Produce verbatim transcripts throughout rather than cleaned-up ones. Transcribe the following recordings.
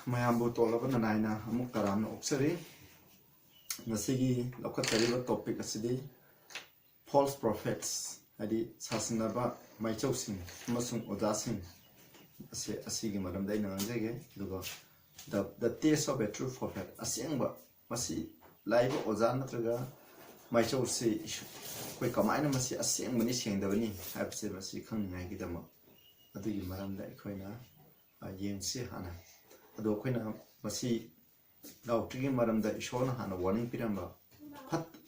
ꯃꯌꯥꯝꯕꯨ ꯇꯣꯜꯂꯕ ꯅꯅꯥꯏꯅ ꯑꯃꯨꯛ ꯇꯔꯥꯝꯅ ꯑꯣꯛꯆꯔꯤ꯫ ꯉꯁꯤꯒꯤ ꯂꯧꯈꯠꯆꯔꯤꯕ topic ꯑꯁꯤꯗꯤ false prophets, ꯍꯥꯏꯗꯤ ꯁꯥꯁꯟꯅꯕ ꯃꯥꯏꯆꯧꯁꯤꯡ ꯑꯃꯁꯨꯡ ꯑꯣꯖꯥꯁꯤꯡ ꯑꯁꯤ, ꯑꯁꯤꯒꯤ ꯃꯔꯝꯗ ꯑꯩꯅ ꯉꯥꯡꯖꯒꯦ꯫ ꯑꯗꯨꯒ the, the test of a true prophet, ꯑꯁꯦꯡꯕ, ꯃꯁꯤ ꯂꯥꯛꯏꯕ ꯑꯣꯖꯥ ꯅꯠꯇ꯭ꯔꯒ ꯃꯥꯏꯆꯧꯁꯤ ꯑꯩꯈꯣꯏ ꯀꯃꯥꯏꯅ ꯃꯁꯤ ꯑꯁꯦꯡꯕꯅꯤ ꯁꯦꯡꯗꯕꯅꯤ ꯍꯥꯏꯕꯁꯦ ꯃꯁꯤ ꯈꯪꯅꯤꯡꯉꯥꯏꯒꯤꯗꯃꯛ ꯑꯗꯨꯒꯤ ꯃꯔꯝꯗ ꯑꯩꯈꯣꯏꯅ, ꯑ, ꯌꯦꯡꯁꯤ ꯍꯥꯟꯅ꯫ ꯑꯗꯣ ꯑꯩꯈꯣꯏꯅ ꯃꯁꯤ ꯗꯥꯎꯇ꯭ꯔꯤꯒꯤ ꯃꯔꯝꯗ ꯏꯁꯣꯔꯅ ꯍꯥꯟꯅ warning ꯄꯤꯔꯝꯕ ꯐꯠ-,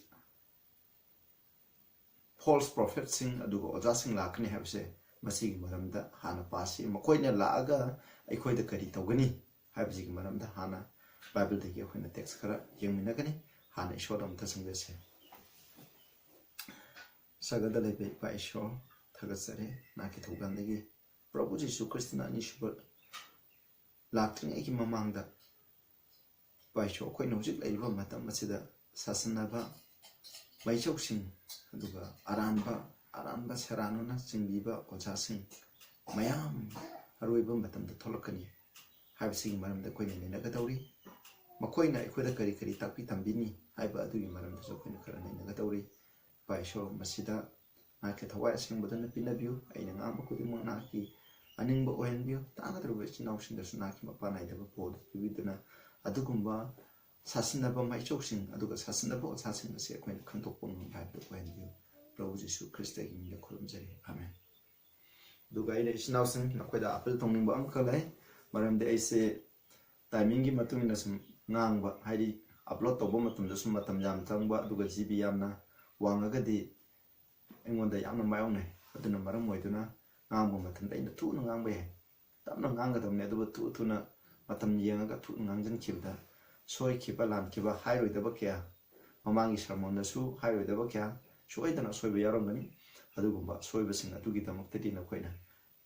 false prophetꯁꯤꯡ ꯑꯗꯨꯒ ꯑꯣꯖꯥꯁꯤꯡ ꯂꯥꯛꯀꯅꯤ ꯍꯥꯏꯕꯁꯦ, ꯃꯁꯤꯒꯤ ꯃꯔꯝꯗ ꯍꯥꯟꯅ ꯄꯥꯁꯤ꯫ ꯃꯈꯣꯏꯅ ꯂꯥꯛꯑꯒ ꯑꯩꯈꯣꯏꯗ ꯀꯔꯤ ꯇꯧꯒꯅꯤ ꯍꯥꯏꯕꯁꯤꯒꯤ ꯃꯔꯝꯗ ꯍꯥꯟꯅ ꯕꯥꯏꯕꯜꯗꯒꯤ ꯑꯩꯈꯣꯏꯅ text ꯈꯔ ꯌꯦꯡꯃꯤꯟꯅꯒꯅꯤ꯫ ꯍꯥꯟꯅ ꯏꯁꯣꯔꯗ ꯑꯃꯨꯛꯇ ꯆꯪꯖꯁꯦ꯫ ꯁꯥꯒꯠꯗ ꯂꯩꯕ ꯏꯄꯥ ꯏꯁꯣꯔ, ꯊꯥꯒꯠꯆꯔꯤ ꯅꯍꯥꯛꯀꯤ ꯊꯧꯖꯥꯜꯗꯒꯤ꯫ ꯄ꯭ꯔꯚꯨ ꯖꯤꯁꯨ ꯈ꯭ꯔꯤꯁꯇꯅ ꯑꯅꯤꯁꯨꯕ ꯂꯥꯛꯇ꯭ꯔꯤꯉꯩꯒꯤ ꯃꯃꯥꯡꯗ, ꯏꯄꯥ ꯏꯁꯣꯔ, ꯑꯩꯈꯣꯏꯅ ꯍꯧꯖꯤꯛ ꯂꯩꯔꯤꯕ ꯃꯇꯝ ꯑꯁꯤꯗ ꯁꯥꯁꯟꯅꯕ ꯃꯩꯆꯧꯁꯤꯡ, ꯑꯗꯨꯒ ꯑꯔꯥꯟꯕ, ꯑꯔꯥꯟꯕ ꯁꯦꯔꯥꯟꯅꯅ ꯆꯤꯡꯕꯤꯕ ꯑꯣꯖꯥꯁꯤꯡ ꯃꯌꯥꯝ ꯑꯔꯣꯏꯕ ꯃꯇꯝꯗ ꯊꯣꯛꯂꯛꯀꯅꯤ ꯍꯥꯏꯕꯁꯤꯒꯤ ꯃꯔꯝꯗ ꯑꯩꯈꯣꯏꯅ ꯅꯩꯅꯒꯗꯧꯔꯤ꯫ ꯃꯈꯣꯏꯅ ꯑꯩꯈꯣꯏꯗ ꯀꯔꯤ ꯀꯔꯤ ꯇꯥꯛꯄꯤ ꯇꯝꯕꯤꯅꯤ ꯍꯥꯏꯕ ꯑꯗꯨꯒꯤ ꯃꯔꯝꯗꯁꯨ ꯑꯩꯈꯣꯏꯅ ꯈꯔ ꯅꯩꯅꯒꯗꯧꯔꯤ꯫ ꯏꯄꯥ ꯏꯁꯣꯔ, ꯃꯁꯤꯗ ꯅꯍꯥꯛꯀꯤ ꯊꯋꯥꯏ ꯑꯁꯦꯡꯕꯗꯨꯅ ꯄꯤꯅꯕꯤꯌꯨ꯫ ꯑꯩꯅ ꯉꯥꯡꯕ ꯈꯨꯗꯤꯡꯃꯛ ꯅꯍꯥꯛꯀꯤ ꯑꯅꯤꯡꯕ ꯑꯣꯏꯍꯟꯕꯤꯌꯨ꯫ ꯇꯥꯒꯗꯧꯔꯤꯕ ꯏꯆꯤꯟ ꯏꯅꯥꯎꯁꯤꯡꯗꯁꯨ ꯅꯍꯥꯛꯀꯤ ꯃꯄꯥ ꯅꯥꯏꯗꯕ ꯄꯥꯎꯗꯨ ꯄꯤꯕꯤꯗꯨꯅ ꯑꯗꯨꯒꯨꯝꯕ ꯁꯥꯁꯤꯟꯅꯕ ꯃꯥꯏꯆꯧꯁꯤꯡ ꯑꯗꯨꯒ ꯁꯥꯁꯤꯟꯅꯕ ꯑꯣꯖꯥꯁꯤꯡ ꯑꯁꯤ ꯑꯩꯈꯣꯏꯅ ꯈꯪꯗꯣꯛꯄ ꯉꯝꯕ ꯍꯥꯏꯕꯗꯨ ꯑꯣꯏꯍꯟꯕꯤꯌꯨ꯫ ꯄ꯭ꯔꯚꯨ ꯖꯤꯁꯨ ꯈ꯭ꯔꯤꯁꯇꯒꯤ ꯃꯤꯡꯗ ꯈꯨꯔꯨꯝꯖꯔꯤ, ꯑꯥꯃꯦꯟ꯫ ꯑꯗꯨꯒ ꯑꯩꯅ ꯏꯆꯤꯟ ꯏꯅꯥꯎꯁꯤꯡ, ꯅꯈꯣꯏꯗ appeal ꯇꯧꯅꯤꯡꯕ ꯑꯃꯈꯛ ꯂꯩ꯫ ꯃꯔꯝꯗꯤ ꯑꯩꯁꯦ timingꯒꯤ ꯃꯇꯨꯡ ꯏꯟꯅ ꯁꯨꯝ ꯉꯥꯡꯕ, ꯍꯥꯏꯗꯤ upload ꯇꯧꯕ ꯃꯇꯝꯗꯁꯨ ꯃꯇꯝ ꯌꯥꯝ ꯆꯪꯕ, ꯑꯗꯨꯒ GB ꯌꯥꯝꯅ ꯋꯥꯡꯉꯒꯗꯤ ꯑꯩꯉꯣꯟꯗ ꯌꯥꯝꯅ ꯃꯥꯌꯣꯛꯅꯩ꯫ ꯑꯗꯨꯅ ꯃꯔꯝ ꯑꯣꯏꯗꯨꯅ ꯉꯥꯡꯕ ꯃꯇꯝꯗ ꯑꯩꯅ ꯊꯨꯅ ꯉꯥꯡꯕ ꯌꯥꯏ, ꯇꯞꯅ ꯉꯥꯡꯒꯗꯕꯅꯤ, ꯑꯗꯨꯕꯨ ꯊꯨ ꯊꯨꯅ ꯃꯇꯝ ꯌꯦꯡꯉꯒ ꯊꯨꯅ ꯉꯥꯡꯖꯟꯈꯤꯕꯗ ꯁꯣꯏꯈꯤꯕ ꯂꯥꯟꯈꯤꯕ ꯍꯥꯏꯔꯣꯏꯗꯕ ꯀꯌꯥ, ꯃꯃꯥꯡꯒꯤ sermonꯗꯁꯨ ꯍꯥꯏꯔꯣꯏꯗꯕ ꯀꯌꯥ, ꯁꯣꯏꯗꯅ ꯑꯁꯣꯏꯕ ꯌꯥꯎꯔꯝꯒꯅꯤ꯫ ꯑꯗꯨꯒꯨꯝꯕ ꯑꯁꯣꯏꯕꯁꯤꯡ ꯑꯗꯨꯒꯤꯗꯃꯛꯇꯗꯤ ꯅꯈꯣꯏꯅ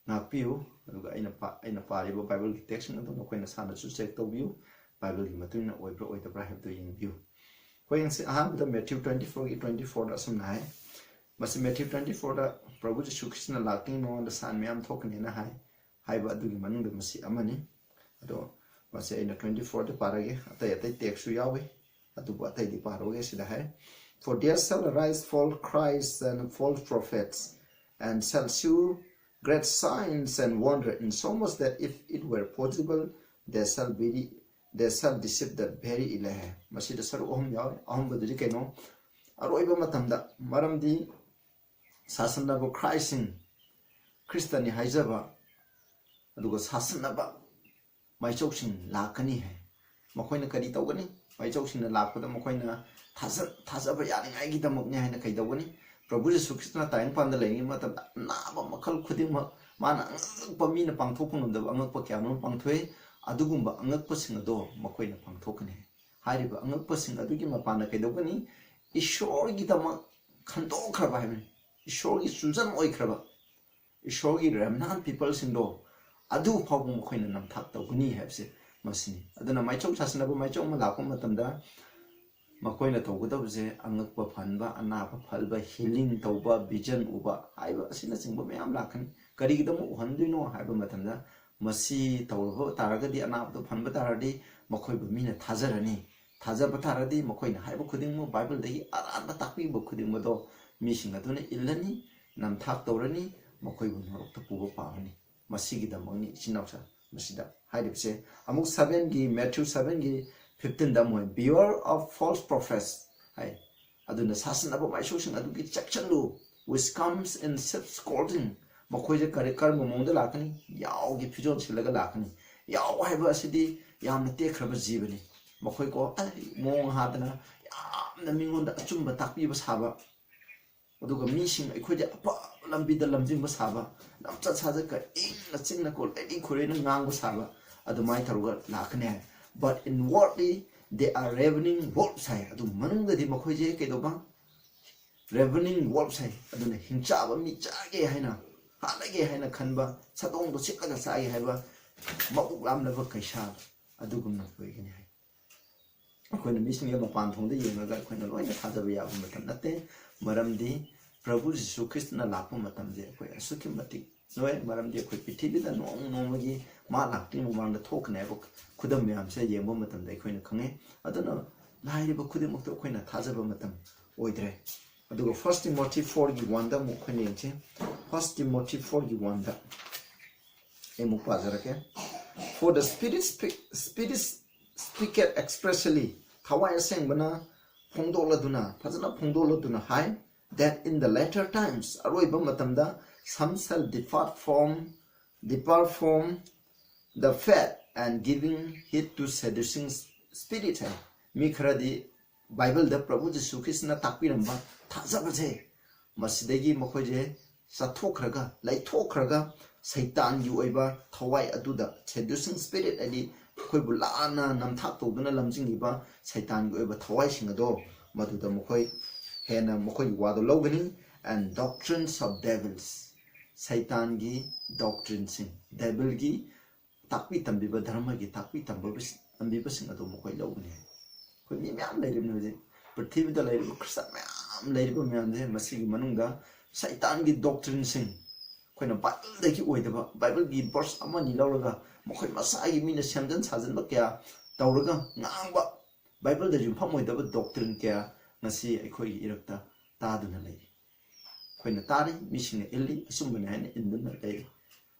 ꯉꯥꯛꯄꯤꯌꯨ꯫ ꯑꯗꯨꯒ ꯑꯩꯅ ꯄꯥ-, ꯑꯩꯅ ꯄꯥꯔꯤꯕ ꯕꯥꯏꯕꯜꯒꯤ textꯁꯤꯡ ꯑꯗꯨ ꯅꯈꯣꯏ ꯅꯁꯥꯅꯁꯨ check ꯇꯧꯕꯤꯌꯨ, ꯕꯥꯏꯕꯜꯒꯤ ꯃꯇꯨꯡ ꯏꯟꯅ ꯑꯣꯏꯕ꯭ꯔꯥ ꯑꯣꯏꯗꯕ꯭ꯔꯥ ꯍꯥꯏꯕꯗꯨ ꯌꯦꯡꯕꯤꯌꯨ꯫ ꯑꯩꯈꯣꯏ ꯉꯁꯤ ꯑꯍꯥꯟꯕꯗ Matthew twenty fourꯒꯤ twenty fourꯗ ꯑꯁꯨꯝꯅ ꯍꯥꯏ, ꯃꯁꯤ Matthew twenty fourꯗ ꯄ꯭ꯔꯚꯨ ꯖꯤꯁꯨ ꯈ꯭ꯔꯤꯁꯇꯅ ꯂꯥꯛꯇ꯭ꯔꯤꯉꯩ ꯃꯃꯥꯡꯗ sign ꯃꯌꯥꯝ ꯊꯣꯛꯀꯅꯤꯅ ꯍꯥꯏ, ꯍꯥꯏꯕ ꯑꯗꯨꯒꯤ ꯃꯅꯨꯡꯗ ꯃꯁꯤ ꯑꯃꯅꯤ꯫ ꯑꯗꯣ ꯃꯁꯤ ꯑꯩꯅ ꯇ꯭ꯋꯦꯟꯇꯤ ꯐꯣꯔꯗ ꯄꯥꯔꯒꯦ, ꯑꯇꯩ ꯑꯇꯩ ꯇꯦꯛꯁꯁꯨ ꯌꯥꯎꯏ, ꯑꯗꯨꯕꯨ ꯑꯇꯩꯗꯤ ꯄꯥꯔꯣꯏꯒꯦ꯫ ꯁꯤꯗ ꯍꯥꯏ, "For there shall arise false Christs and false prophets, and shall shew great signs and wonder, insomuch that if it were possible, they shall be, they shall deceive the very elect." ꯃꯁꯤꯗ ꯁꯔꯨꯛ ꯑꯍꯨꯝ ꯌꯥꯎꯏ꯫ ꯑꯍꯨꯝꯕꯗꯨꯗꯤ ꯀꯩꯅꯣ? ꯑꯔꯣꯏꯕ ꯃꯇꯝꯗ, ꯃꯔꯝꯗꯤ ꯁꯥꯁꯟꯅꯕ ꯈ꯭ꯔꯥꯏꯁꯤꯡ, ꯈ꯭ꯔꯤꯁꯇꯅꯤ ꯍꯥꯏꯖꯕ, ꯑꯗꯨꯒ ꯁꯥꯁꯟꯅꯕ ꯃꯥꯏꯆꯧꯁꯤꯡ ꯂꯥꯛꯀꯅꯤ ꯍꯥꯏ꯫ ꯃꯈꯣꯏꯅ ꯀꯔꯤ ꯇꯧꯒꯅꯤ? ꯃꯥꯏꯆꯧꯁꯤꯡꯅ ꯂꯥꯛꯄꯗ ꯃꯈꯣꯏꯅ ꯊꯥꯖ-, ꯊꯥꯖꯕ ꯌꯥꯅꯤꯡꯉꯥꯏꯒꯤꯗꯃꯛꯅꯤ ꯍꯥꯏꯅ ꯀꯩꯗꯧꯒꯅꯤ? ꯄ꯭ꯔꯚꯨ ꯖꯤꯁꯨ ꯈ꯭ꯔꯤꯁꯇꯅ ꯇꯥꯏꯕꯪꯄꯥꯟꯗ ꯂꯩꯔꯤꯉꯩ ꯃꯇꯝꯗ ꯑꯅꯥꯕ ꯃꯈꯜ ꯈꯨꯗꯤꯡꯃꯛ ꯃꯥꯅ ꯑꯉꯛꯄ, ꯃꯤꯅ ꯄꯥꯡꯊꯣꯛꯄ ꯉꯝꯗꯕ ꯑꯉꯛꯄ ꯀꯌꯥ ꯑꯃ ꯄꯥꯡꯊꯣꯛꯏ꯫ ꯑꯗꯨꯒꯨꯝꯕ ꯑꯉꯛꯄꯁꯤꯡ ꯑꯗꯣ ꯃꯈꯣꯏꯅ ꯄꯥꯡꯊꯣꯛꯀꯅꯤ꯫ ꯍꯥꯏꯔꯤꯕ ꯑꯉꯛꯄꯁꯤꯡ ꯑꯗꯨꯒꯤ ꯃꯄꯥꯟꯗ ꯀꯩꯗꯧꯒꯅꯤ? ꯏꯁꯣꯔꯒꯤꯗꯃꯛ ꯈꯟꯗꯣꯛꯈ꯭ꯔꯕ ꯍꯥꯏꯕꯅꯤ, ꯏꯁꯣꯔꯒꯤ ꯆꯨꯖꯟ ꯑꯣꯏꯈ꯭ꯔꯕ, ꯏꯁꯣꯔꯒꯤ remnant peopleꯁꯤꯡꯗꯣ ꯑꯗꯨ ꯐꯥꯎꯕ ꯃꯈꯣꯏꯅ ꯅꯝꯊꯥꯛ ꯇꯧꯒꯅꯤ ꯍꯥꯏꯕꯁꯦ ꯃꯁꯤꯅꯤ꯫ ꯑꯗꯨꯅ ꯃꯥꯏꯆꯧ ꯁꯥꯁꯟꯅꯕ ꯃꯥꯏꯆꯧ ꯑꯃ ꯂꯥꯛꯄ ꯃꯇꯝꯗ ꯃꯈꯣꯏꯅ ꯇꯧꯒꯗꯕꯁꯦ ꯑꯉꯛꯄ ꯐꯍꯟꯕ, ꯑꯅꯥꯕ ꯐꯍꯟꯕ, healing ꯇꯧꯕ, vision ꯎꯕ ꯍꯥꯏꯕ ꯑꯁꯤꯅꯆꯤꯡꯕ ꯃꯌꯥꯝ ꯂꯥꯛꯀꯅꯤ꯫ ꯀꯔꯤꯒꯤꯗꯃꯛ ꯎꯍꯟꯗꯣꯏꯅꯣ ꯍꯥꯏꯕ ꯃꯇꯝꯗ, ꯃꯁꯤ ꯇꯧꯔꯕ ꯇꯥꯔꯒꯗꯤ, ꯑꯅꯥꯕꯗꯣ ꯐꯍꯟꯕ ꯇꯥꯔꯗꯤ, ꯃꯈꯣꯏꯕꯨ ꯃꯤꯅ ꯊꯥꯖꯔꯅꯤ꯫ ꯊꯥꯖꯕ ꯇꯥꯔꯗꯤ ꯃꯈꯣꯏꯅ ꯍꯥꯏꯕ ꯈꯨꯗꯤꯡꯃꯛ ꯕꯥꯏꯕꯜꯗꯒꯤ ꯑꯔꯥꯟꯕ ꯇꯥꯛꯄꯤꯕ ꯈꯨꯗꯤꯡꯃꯛꯗꯣ ꯃꯤꯁꯤꯡ ꯑꯗꯨꯅ ꯏꯜꯂꯅꯤ, ꯅꯝꯊꯥꯛ ꯇꯧꯔꯅꯤ, ꯃꯈꯣꯏꯕꯨ ꯅꯣꯔꯣꯛꯇ ꯄꯨꯕ ꯄꯥꯝꯃꯅꯤ꯫ ꯃꯁꯤꯒꯤꯗꯃꯛꯅꯤ ꯏꯆꯤꯟ ꯏꯅꯥꯎꯁꯥ ꯃꯁꯤꯗ ꯍꯥꯏꯔꯤꯕꯁꯦ꯫ ꯑꯃꯨꯛ sevenꯒꯤ, Matthew sevenꯒꯤ fifteenꯗ ꯑꯃꯨꯛ, "Beware of false prophets" ꯍꯥꯏ꯫ ꯑꯗꯨꯅ ꯁꯥꯁꯟꯅꯕ ꯃꯥꯏꯁꯣꯁꯤꯡ ꯑꯗꯨꯒꯤ ꯆꯦꯛꯁꯤꯜꯂꯨ, "which comes in sheep's clothing", ꯃꯈꯣꯏꯁꯦ ꯀꯔꯤ, ꯀꯔꯝꯕ ꯃꯑꯣꯡꯗ ꯂꯥꯛꯀꯅꯤ? ꯌꯥꯎꯒꯤ ꯐꯤꯖꯣꯜ ꯁꯤꯜꯂꯒ ꯂꯥꯛꯀꯅꯤ꯫ ꯌꯥꯎ ꯍꯥꯏꯕ ꯑꯁꯤꯗꯤ ꯌꯥꯝꯅ ꯇꯦꯛꯈ꯭ꯔꯕ ꯖꯤꯕꯅꯤ꯫ ꯃꯈꯣꯏꯀꯣ, ꯑꯩ ꯃꯑꯣꯡ ꯍꯥꯗꯅ ꯌꯥꯝꯅ ꯃꯤꯉꯣꯟꯗ ꯑꯆꯨꯝꯕ ꯇꯥꯛꯄꯤꯕ ꯁꯥꯕ, ꯑꯗꯨꯒ ꯃꯤꯁꯤꯡ ꯑꯩꯈꯣꯏꯗꯤ ꯑꯐꯕ ꯂꯝꯕꯤꯗ ꯂꯝꯖꯤꯡꯕ ꯁꯥꯕ, ꯂꯝꯆꯠ ꯁꯥꯖꯠꯀ ꯏꯪꯅ ꯆꯤꯛꯅ ꯀꯣ ꯂꯩꯔꯤ ꯈꯨꯔꯦꯅ ꯉꯥꯡꯕ ꯁꯥꯕ, ꯑꯗꯨꯃꯥꯏꯅ ꯇꯧꯔꯒ ꯂꯥꯛꯀꯅꯤ ꯍꯥꯏ꯫ "But inwardly they are ravening wolves" ꯍꯥꯏ꯫ ꯑꯗꯨ ꯃꯅꯨꯡꯗꯗꯤ ꯃꯈꯣꯏꯁꯦ ꯀꯩꯗꯧꯕ? "Ravening wolves" ꯍꯥꯏ꯫ ꯑꯗꯨꯅ ꯍꯤꯡꯆꯥꯕ ꯃꯤ ꯆꯥꯒꯦ ꯍꯥꯏꯅ, ꯍꯥꯠꯂꯒꯦ ꯍꯥꯏꯅ ꯈꯟꯕ, ꯁꯥꯗꯣꯡꯗꯣ ꯁꯤꯠꯂꯒ ꯆꯥꯒꯦ ꯍꯥꯏꯕ ꯃꯕꯨꯛ ꯂꯥꯝꯂꯕ ꯀꯩꯁꯥ ꯑꯗꯨꯒꯨꯝꯅ ꯑꯣꯏꯒꯅꯤ ꯍꯥꯏ꯫ ꯑꯩꯈꯣꯏꯅ ꯃꯤꯁꯤꯡꯒꯤ ꯃꯄꯥꯟ ꯊꯣꯡꯗ ꯌꯦꯡꯉꯒ ꯑꯩꯈꯣꯏꯅ ꯂꯣꯏꯅ ꯊꯥꯖꯕ ꯌꯥꯕ ꯃꯇꯝ ꯅꯠꯇꯦ꯫ ꯃꯔꯝꯗꯤ ꯄ꯭ꯔꯚꯨ ꯖꯤꯁꯨ ꯈ꯭ꯔꯤꯁꯇꯅ ꯂꯥꯛꯄ ꯃꯇꯝꯁꯦ ꯑꯩꯈꯣꯏ ꯑꯁꯨꯛꯀꯤ ꯃꯇꯤꯛ ꯅꯣꯏ, ꯃꯔꯝꯗꯤ ꯑꯩꯈꯣꯏ ꯄ꯭ꯔꯤꯊꯤꯕꯤꯗ ꯅꯣꯡꯃ ꯅꯣꯡꯃꯒꯤ ꯃꯥ ꯂꯥꯛꯇ꯭ꯔꯤ ꯃꯃꯥꯡꯗ ꯊꯣꯛꯀꯅꯤ ꯍꯥꯏꯕ ꯈꯨꯗꯝ ꯃꯌꯥꯝꯁꯦ ꯌꯦꯡꯕ ꯃꯇꯝꯗ ꯑꯩꯈꯣꯏꯅ ꯈꯪꯉꯦ꯫ ꯑꯗꯨꯅ ꯂꯥꯏꯔꯤꯕ ꯈꯨꯗꯤꯡꯃꯛꯇ ꯑꯩꯈꯣꯏꯅ ꯊꯥꯖꯕ ꯃꯇꯝ ꯑꯣꯏꯗ꯭ꯔꯦ꯫ ꯑꯗꯨꯒ First Timothy four ꯒꯤ one ꯗ ꯑꯃꯨꯛ ꯑꯩꯈꯣꯏꯅ ꯌꯦꯡꯁꯤ꯫ First Timothy four ꯒꯤ one ꯗ ꯑꯩ ꯑꯃꯨꯛ ꯄꯥꯖꯔꯛꯀꯦ꯫ For the Spirit speak, Spirit speaketh expressly, ꯊꯋꯥꯏ ꯑꯁꯦꯡꯕꯅ ꯐꯣꯡꯗꯣꯛꯂꯗꯨꯅ, ꯐꯖꯅ ꯐꯣꯡꯗꯣꯛꯂꯗꯨꯅ ꯍꯥꯏ, that in the latter times, ꯑꯔꯣꯏꯕ ꯃꯇꯝꯗ, some shall depart from, depart from the faith and giving heed to seducing spirit ꯍꯥꯏ꯫ ꯃꯤ ꯈꯔꯗꯤ ꯕꯥꯏꯕꯜꯗ ꯄ꯭ꯔꯚꯨ ꯖꯤꯁꯨ ꯈ꯭ꯔꯤꯁꯇꯅ ꯇꯥꯛꯄꯤꯔꯝꯕ ꯊꯥꯖꯕꯁꯦ, ꯃꯁꯤꯗꯒꯤ ꯃꯈꯣꯏꯁꯦ ꯆꯠꯊꯣꯛꯈ꯭ꯔꯒ, ꯂꯩꯊꯣꯛꯈ꯭ꯔꯒ, ꯁꯩꯇꯥꯟꯒꯤ ꯑꯣꯏꯕ ꯊꯋꯥꯏ ꯑꯗꯨꯗ, seducing spirit ꯍꯥꯏꯗꯤ ꯑꯩꯈꯣꯏꯕꯨ ꯂꯥꯟꯅ ꯅꯝꯊꯥꯛ ꯇꯧꯗꯨꯅ ꯂꯝꯖꯤꯡꯉꯤꯕ ꯁꯩꯇꯥꯟꯒꯤ ꯑꯣꯏꯕ ꯊꯋꯥꯏꯁꯤꯡ ꯑꯗꯣ, ꯃꯗꯨꯗ ꯃꯈꯣꯏ ꯍꯦꯟꯅ ꯃꯈꯣꯏꯒꯤ ꯋꯥꯗꯣ ꯂꯧꯒꯅꯤ꯫ And doctrines of devils, ꯁꯩꯇꯥꯟꯒꯤ doctrineꯁꯤꯡ, ꯗꯦꯚꯤꯜꯒꯤ ꯇꯥꯛꯄꯤ ꯇꯝꯕꯤꯕ, ꯙꯔꯃꯒꯤ ꯇꯥꯛꯄꯤ ꯇꯝꯕ-, ꯇꯝꯕꯤꯕꯁꯤꯡ ꯑꯗꯨ ꯃꯈꯣꯏ ꯂꯧꯒꯅꯤ꯫ ꯑꯩꯈꯣꯏ ꯃꯤ ꯃꯌꯥꯝ ꯂꯩꯔꯤꯕꯅꯤ ꯍꯧꯖꯤꯛ, ꯄ꯭ꯔꯤꯊꯤꯕꯤꯗ ꯂꯩꯔꯤꯕ ꯈ꯭ꯔꯤꯁꯇꯥꯟ ꯃꯌꯥꯝ ꯂꯩꯔꯤꯕ ꯃꯌꯥꯝꯁꯦ, ꯃꯁꯤꯒꯤ ꯃꯅꯨꯡꯗ ꯁꯩꯇꯥꯟꯒꯤ doctrineꯁꯤꯡ, ꯑꯩꯈꯣꯏꯅ ꯕꯥꯏꯕꯜꯗꯒꯤ ꯑꯣꯏꯗꯕ, ꯕꯥꯏꯕꯜꯒꯤ verse ꯑꯃꯅꯤ ꯂꯧꯔꯒ ꯃꯈꯣꯏ ꯃꯁꯥꯒꯤ ꯃꯤꯅ ꯁꯦꯝꯖꯤꯟ ꯁꯥꯖꯤꯟꯕ ꯀꯌꯥ ꯇꯧꯔꯒ ꯉꯥꯡꯕ, ꯕꯥꯏꯕꯜꯗ ꯌꯨꯝꯐꯝ ꯑꯣꯏꯗꯕ doctrine ꯀꯌꯥ ꯉꯁꯤ ꯑꯩꯈꯣꯏꯒꯤ ꯏꯔꯛꯇ ꯇꯥꯗꯨꯅ ꯂꯩꯔꯤ꯫ ꯑꯩꯈꯣꯏꯅ ꯇꯥꯔꯤ, ꯃꯤꯁꯤꯡꯅ ꯏꯜꯂꯤ, ꯑꯆꯨꯝꯕꯅꯤ ꯍꯥꯏꯅ ꯏꯟꯗꯨꯅ ꯂꯩꯔꯤ꯫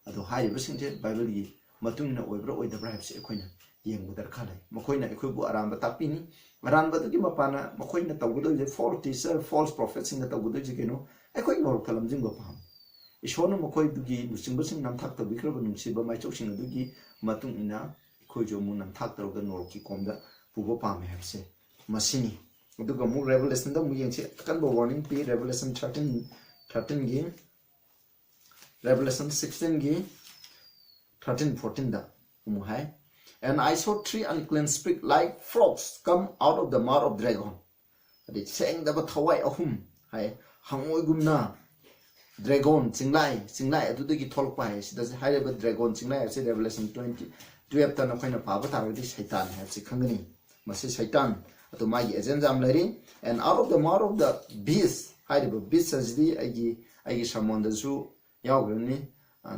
ꯑꯗꯣ ꯍꯥꯏꯔꯤꯕꯁꯤꯡꯁꯦ ꯕꯥꯏꯕꯜꯒꯤ ꯃꯇꯨꯡ ꯏꯟꯅ ꯑꯣꯏꯕ꯭ꯔꯥ ꯑꯣꯏꯗꯕ꯭ꯔꯥ ꯍꯥꯏꯕꯁꯤ ꯑꯩꯈꯣꯏꯅ ꯌꯦꯡꯕ ꯗꯔꯀꯥꯔ ꯂꯩ꯫ ꯃꯈꯣꯏꯅ ꯑꯩꯈꯣꯏꯕꯨ ꯑꯔꯥꯟꯕ ꯇꯥꯛꯄꯤꯅꯤ꯫ ꯑꯔꯥꯟꯕꯗꯨꯒꯤ ꯃꯄꯥꯟꯅ ꯃꯈꯣꯏꯅ ꯇꯧꯒꯗꯧꯔꯤꯁꯦ, false teacher, false prophetꯁꯤꯡꯅ ꯇꯧꯒꯗꯧꯔꯤꯁꯦ ꯀꯩꯅꯣ? ꯑꯩꯈꯣꯏ ꯅꯣꯔꯣꯛꯇ ꯂꯝꯖꯤꯡꯕ ꯄꯥꯝꯃꯤ꯫ ꯏꯁꯣꯔꯅ ꯃꯈꯣꯏꯗꯨꯒꯤ ꯂꯨꯆꯤꯡꯕꯁꯤꯡ ꯅꯝꯊꯥꯛ ꯇꯧꯕꯤꯈ꯭ꯔꯕ ꯅꯨꯡꯁꯤꯕ ꯃꯥꯏꯆꯧꯁꯤꯡ ꯑꯗꯨꯒꯤ ꯃꯇꯨꯡ ꯏꯟꯅ ꯑꯩꯈꯣꯏꯁꯨ ꯑꯃꯨꯛ ꯅꯝꯊꯥꯛ ꯇꯧꯔꯒ ꯅꯣꯔꯣꯛꯀꯤ ꯀꯣꯝꯗ ꯄꯨꯕ ꯄꯥꯝꯃꯤ ꯍꯥꯏꯕꯁꯦ ꯃꯁꯤꯅꯤ꯫ ꯑꯗꯨꯒ ꯑꯃꯨꯛ Revelationꯗ ꯑꯃꯨꯛ ꯌꯦꯡꯁꯤ, ꯑꯀꯟꯕ warning ꯄꯤ꯫ Revelation thirteen, thirteenꯒꯤ, Revelation sixteenꯒꯤ thirteen, fourteenꯗ ꯑꯃꯨꯛ ꯍꯥꯏ, "And I saw three unclean spirit like frogs come out of the mouth of dragon." ꯑꯗꯩ ꯁꯦꯡꯗꯕ ꯊꯋꯥꯏ ꯑꯍꯨꯝ ꯍꯥꯏ, ꯍꯪꯉꯣꯏꯒꯨꯝꯅ ꯗ꯭ꯔꯦꯒꯣꯟ, ꯆꯤꯡꯂꯥꯏ, ꯆꯤꯡꯂꯥꯏ ꯑꯗꯨꯗꯒꯤ ꯊꯣꯛꯂꯛꯄ ꯍꯥꯏ꯫ ꯁꯤꯗ ꯍꯥꯏꯔꯤꯕ ꯗ꯭ꯔꯦꯒꯣꯟ, ꯆꯤꯡꯂꯥꯏ ꯍꯥꯏꯕꯁꯤ Revelation twenty, twelveꯇ ꯅꯈꯣꯏꯅ ꯄꯥꯕ ꯇꯥꯔꯒꯗꯤ ꯁꯩꯇꯥꯟ ꯍꯥꯏꯕꯁꯤ ꯈꯪꯒꯅꯤ꯫ ꯃꯁꯤ ꯁꯩꯇꯥꯟ, ꯑꯗꯨ ꯃꯥꯒꯤ agent ꯌꯥꯝ ꯂꯩꯔꯤ꯫ "And out of the mouth of the beast" ꯍꯥꯏꯔꯤꯕ beast ꯑꯁꯤꯗꯤ ꯑꯩꯒꯤ, ꯑꯩꯒꯤ sermonꯗꯁꯨ ꯌꯥꯎꯈ꯭ꯔꯅꯤ꯫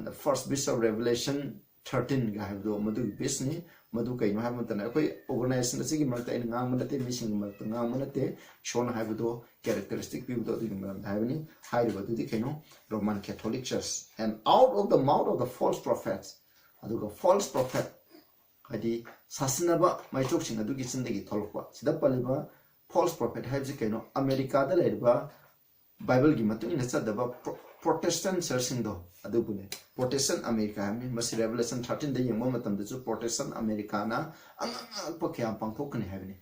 the first beast of Revelation thirteen ꯒ ꯍꯥꯏꯕꯗꯣ ꯃꯗꯨꯒꯤ beast ꯅꯤ꯫ ꯃꯗꯨ ꯀꯩꯅꯣ ꯍꯥꯏꯕ ꯃꯇꯝꯗ ꯑꯩꯈꯣꯏ organization ꯑꯁꯤꯒꯤ ꯃꯔꯛꯇ ꯑꯩꯅ ꯉꯥꯡꯕ ꯅꯠꯇꯦ, ꯃꯤꯁꯤꯡꯒꯤ ꯃꯔꯛꯇ ꯉꯥꯡꯕ ꯅꯠꯇꯦ꯫ ꯏꯁꯣꯔꯅ ꯍꯥꯏꯕꯗꯣ characteristic ꯄꯤꯕꯗꯣ ꯑꯗꯨꯒꯤ ꯃꯔꯝꯗ ꯍꯥꯏꯕꯅꯤ꯫ ꯍꯥꯏꯔꯤꯕ ꯑꯗꯨꯗꯤ ꯀꯩꯅꯣ? Roman Catholic Church꯫ And out of the mouth of the false prophets, ꯑꯗꯨꯒ false prophet ꯍꯥꯏꯗꯤ ꯁꯥꯁꯤꯟꯅꯕ ꯃꯥꯏꯆꯣꯛꯁꯤꯡ ꯑꯗꯨꯒꯤ ꯆꯤꯟꯗꯒꯤ ꯊꯣꯛꯂꯛꯄ꯫ ꯁꯤꯗ ꯄꯜꯂꯤꯕ false prophet ꯍꯥꯏꯕꯁꯤ ꯀꯩꯅꯣ? ꯑꯃꯦꯔꯤꯀꯥꯗ ꯂꯩꯔꯤꯕ ꯕꯥꯏꯕꯜꯒꯤ ꯃꯇꯨꯡ ꯏꯟꯅ ꯆꯠꯇꯕ ꯄ꯭ꯔꯣ-, Protestant church ꯁꯤꯡꯗꯣ ꯑꯗꯨꯕꯨꯅꯦ꯫ Protestant America ꯍꯥꯏꯕꯅꯤ꯫ ꯃꯁꯤ Revelation thirteen ꯗ ꯌꯦꯡꯕ ꯃꯇꯝꯗꯁꯨ Protestant America ꯅ ꯑꯉꯛ ꯑꯉꯛꯄ ꯀꯌꯥ ꯄꯥꯡꯊꯣꯛꯀꯅꯤ ꯍꯥꯏꯕꯅꯤ꯫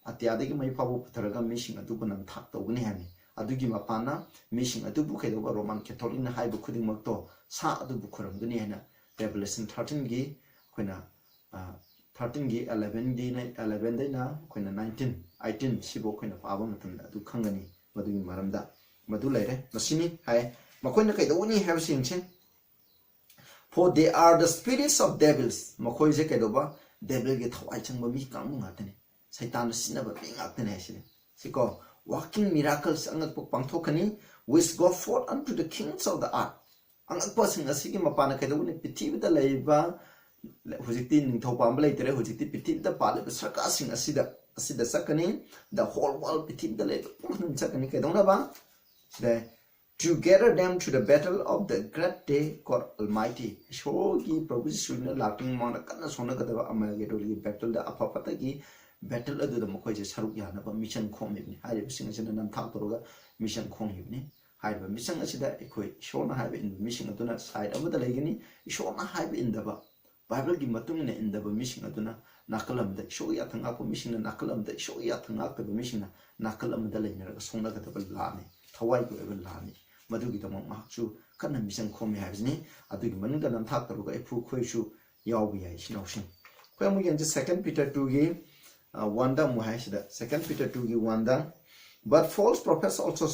ꯑꯇꯤꯌꯥꯗꯒꯤ ꯃꯩ ꯐꯥꯎꯕ ꯄꯨꯊꯔꯒ ꯃꯤꯁꯤꯡ ꯑꯗꯨꯕꯨ ꯅꯝꯊꯥꯛ ꯇꯧꯒꯅꯤ ꯍꯥꯏꯕꯅꯤ꯫ ꯑꯗꯨꯒꯤ ꯃꯄꯥꯟꯅ ꯃꯤꯁꯤꯡ ꯑꯗꯨꯕꯨ ꯀꯩꯗꯧꯕ? Roman Catholic ꯅ ꯍꯥꯏꯕ ꯈꯨꯗꯤꯡꯃꯛꯇꯣ ꯁꯥ ꯑꯗꯨꯕꯨ ꯈꯨꯔꯨꯝꯒꯅꯤ ꯍꯥꯏꯅ Revelation thirteen ꯒꯤ ꯑꯩꯈꯣꯏꯅ, ꯑ, thirteen ꯒꯤ eleven ꯗꯩꯅ, eleven ꯗꯩꯅ ꯑꯩꯈꯣꯏꯅ nineteen, eighteen ꯁꯤꯕꯨ ꯑꯩꯈꯣꯏꯅ ꯄꯥꯕ ꯃꯇꯝꯗ ꯑꯗꯨ ꯈꯪꯒꯅꯤ꯫ ꯃꯗꯨꯒꯤ ꯃꯔꯝꯗ ꯃꯗꯨ ꯂꯩꯔꯦ꯫ ꯃꯁꯤꯅꯤ ꯍꯥꯏ꯫ ꯃꯈꯣꯏꯅ ꯀꯩꯗꯧꯒꯅꯤ ꯍꯥꯏꯕꯁꯤ ꯌꯦꯡꯁꯤ꯫ For they are the spirits of devils. ꯃꯈꯣꯏꯁꯦ ꯀꯩꯗꯧꯕ? Devil ꯒꯤ ꯊꯋꯥꯏ ꯆꯪꯕ ꯃꯤ ꯀꯥꯡꯕꯨ ꯉꯥꯛꯇꯅꯤ꯫ ꯁꯩꯇꯥꯟꯅ ꯁꯤꯖꯤꯟꯅꯕ ꯃꯤ ꯉꯥꯛꯇꯅꯤ ꯍꯥꯏꯁꯤꯅꯤ꯫ ꯁꯤꯀꯣ, working miracles, ꯑꯉꯛꯄ ꯄꯥꯡꯊꯣꯛꯀꯅꯤ, which go forth unto the kings of the earth. ꯑꯉꯛꯄꯁꯤꯡ ꯑꯁꯤꯒꯤ ꯃꯄꯥꯟꯅ ꯀꯩꯗꯧꯒꯅꯤ? ꯄ꯭ꯔꯤꯊꯤꯕꯤꯗ ꯂꯩꯔꯤꯕ, ꯍꯧꯖꯤꯛꯇꯤ ꯅꯤꯡꯊꯧ ꯄꯥꯟꯕ ꯂꯩꯇ꯭ꯔꯦ, ꯍꯧꯖꯤꯛꯇꯤ ꯄ꯭ꯔꯤꯊꯤꯕꯤꯗ ꯄꯥꯜꯂꯤꯕ ꯁꯔꯀꯥꯔꯁꯤꯡ ꯑꯁꯤꯗ, ꯑꯁꯤꯗ ꯆꯠꯀꯅꯤ꯫ The whole world, ꯄ꯭ꯔꯤꯊꯤꯕꯤꯗ ꯂꯩꯔꯤꯕ ꯄꯨꯝꯅꯃꯛ ꯆꯠꯀꯅꯤ꯫ ꯀꯩꯗꯧꯅꯕ? ꯁꯤꯗ, to gather them to the battle of the great day God Almighty. ꯏꯁꯣꯔꯒꯤ ꯄ꯭ꯔꯚꯨ ꯖꯤꯁꯨꯅ ꯂꯥꯛꯇ꯭ꯔꯤꯉꯩ ꯃꯃꯥꯡꯗ ꯀꯟꯅ ꯁꯣꯟꯅꯒꯗꯕ ꯑꯃꯒꯦꯗꯣꯟꯒꯤ battle ꯗ, ꯑꯐ ꯐꯠꯇꯒꯤ battle ꯑꯗꯨꯗ ꯃꯈꯣꯏꯁꯦ ꯁꯔꯨꯛ ꯌꯥꯅꯕ mission ꯈꯣꯝꯃꯤꯕꯅꯤ꯫ ꯍꯥꯏꯔꯤꯕꯁꯤꯡ ꯑꯁꯤꯅ ꯅꯝꯊꯥꯛ ꯇꯧꯔꯒ mission ꯈꯣꯡꯉꯤꯕꯅꯤ꯫ ꯍꯥꯏꯔꯤꯕ mission ꯑꯁꯤꯗ ꯑꯩꯈꯣꯏ ꯏꯁꯣꯔꯅ ꯍꯥꯏꯕ ꯏꯟꯕ ꯃꯤꯁꯤꯡ ꯑꯗꯨꯅ side ꯑꯃꯗ ꯂꯩꯒꯅꯤ꯫ ꯏꯁꯣꯔꯅ ꯍꯥꯏꯕ ꯏꯟꯗꯕ, ꯕꯥꯏꯕꯜꯒꯤ ꯃꯇꯨꯡ ꯏꯟꯅ ꯏꯟꯗꯕ ꯃꯤꯁꯤꯡ ꯑꯗꯨꯅ ꯅꯥꯀꯜ ꯑꯃꯗ, ꯏꯁꯣꯔꯒꯤ ꯌꯥꯊꯪ ꯉꯥꯛꯄ ꯃꯤꯁꯤꯡꯅ ꯅꯥꯀꯜ ꯑꯃꯗ, ꯏꯁꯣꯔꯒꯤ ꯌꯥꯊꯪ ꯉꯥꯛꯇꯕ ꯃꯤꯁꯤꯡꯅ ꯅꯥꯀꯜ ꯑꯃꯗ ꯂꯩꯅꯔꯒ ꯁꯣꯛꯅꯒꯗꯕ ꯂꯥꯟꯅꯤ, ꯊꯋꯥꯏꯒꯤ ꯑꯣꯏꯕ ꯂꯥꯟꯅꯤ꯫ ꯃꯗꯨꯒꯤꯗꯃꯛ ꯃꯍꯥꯛꯁꯨ ꯀꯟꯅ mission ꯈꯣꯝꯃꯤ ꯍꯥꯏꯕꯁꯤꯅꯤ꯫ ꯑꯗꯨꯒꯤ ꯃꯅꯨꯡꯗ ꯅꯝꯊꯥꯛ ꯇꯧꯔꯒ ꯑꯩꯈꯣꯏ, ꯑꯩꯈꯣꯏꯁꯨ ꯌꯥꯎꯕ ꯌꯥꯏ, ꯏꯆꯤꯟ ꯏꯅꯥꯎꯁꯤꯡ꯫ ꯑꯩꯈꯣꯏ ꯑꯃꯨꯛ ꯌꯦꯡꯁꯤ, Second Peter two ꯒꯤ, ꯑ, one ꯗ ꯑꯃꯨꯛ ꯍꯥꯏ ꯁꯤꯗ, Second Peter two ꯒꯤ one the, "But false prophets also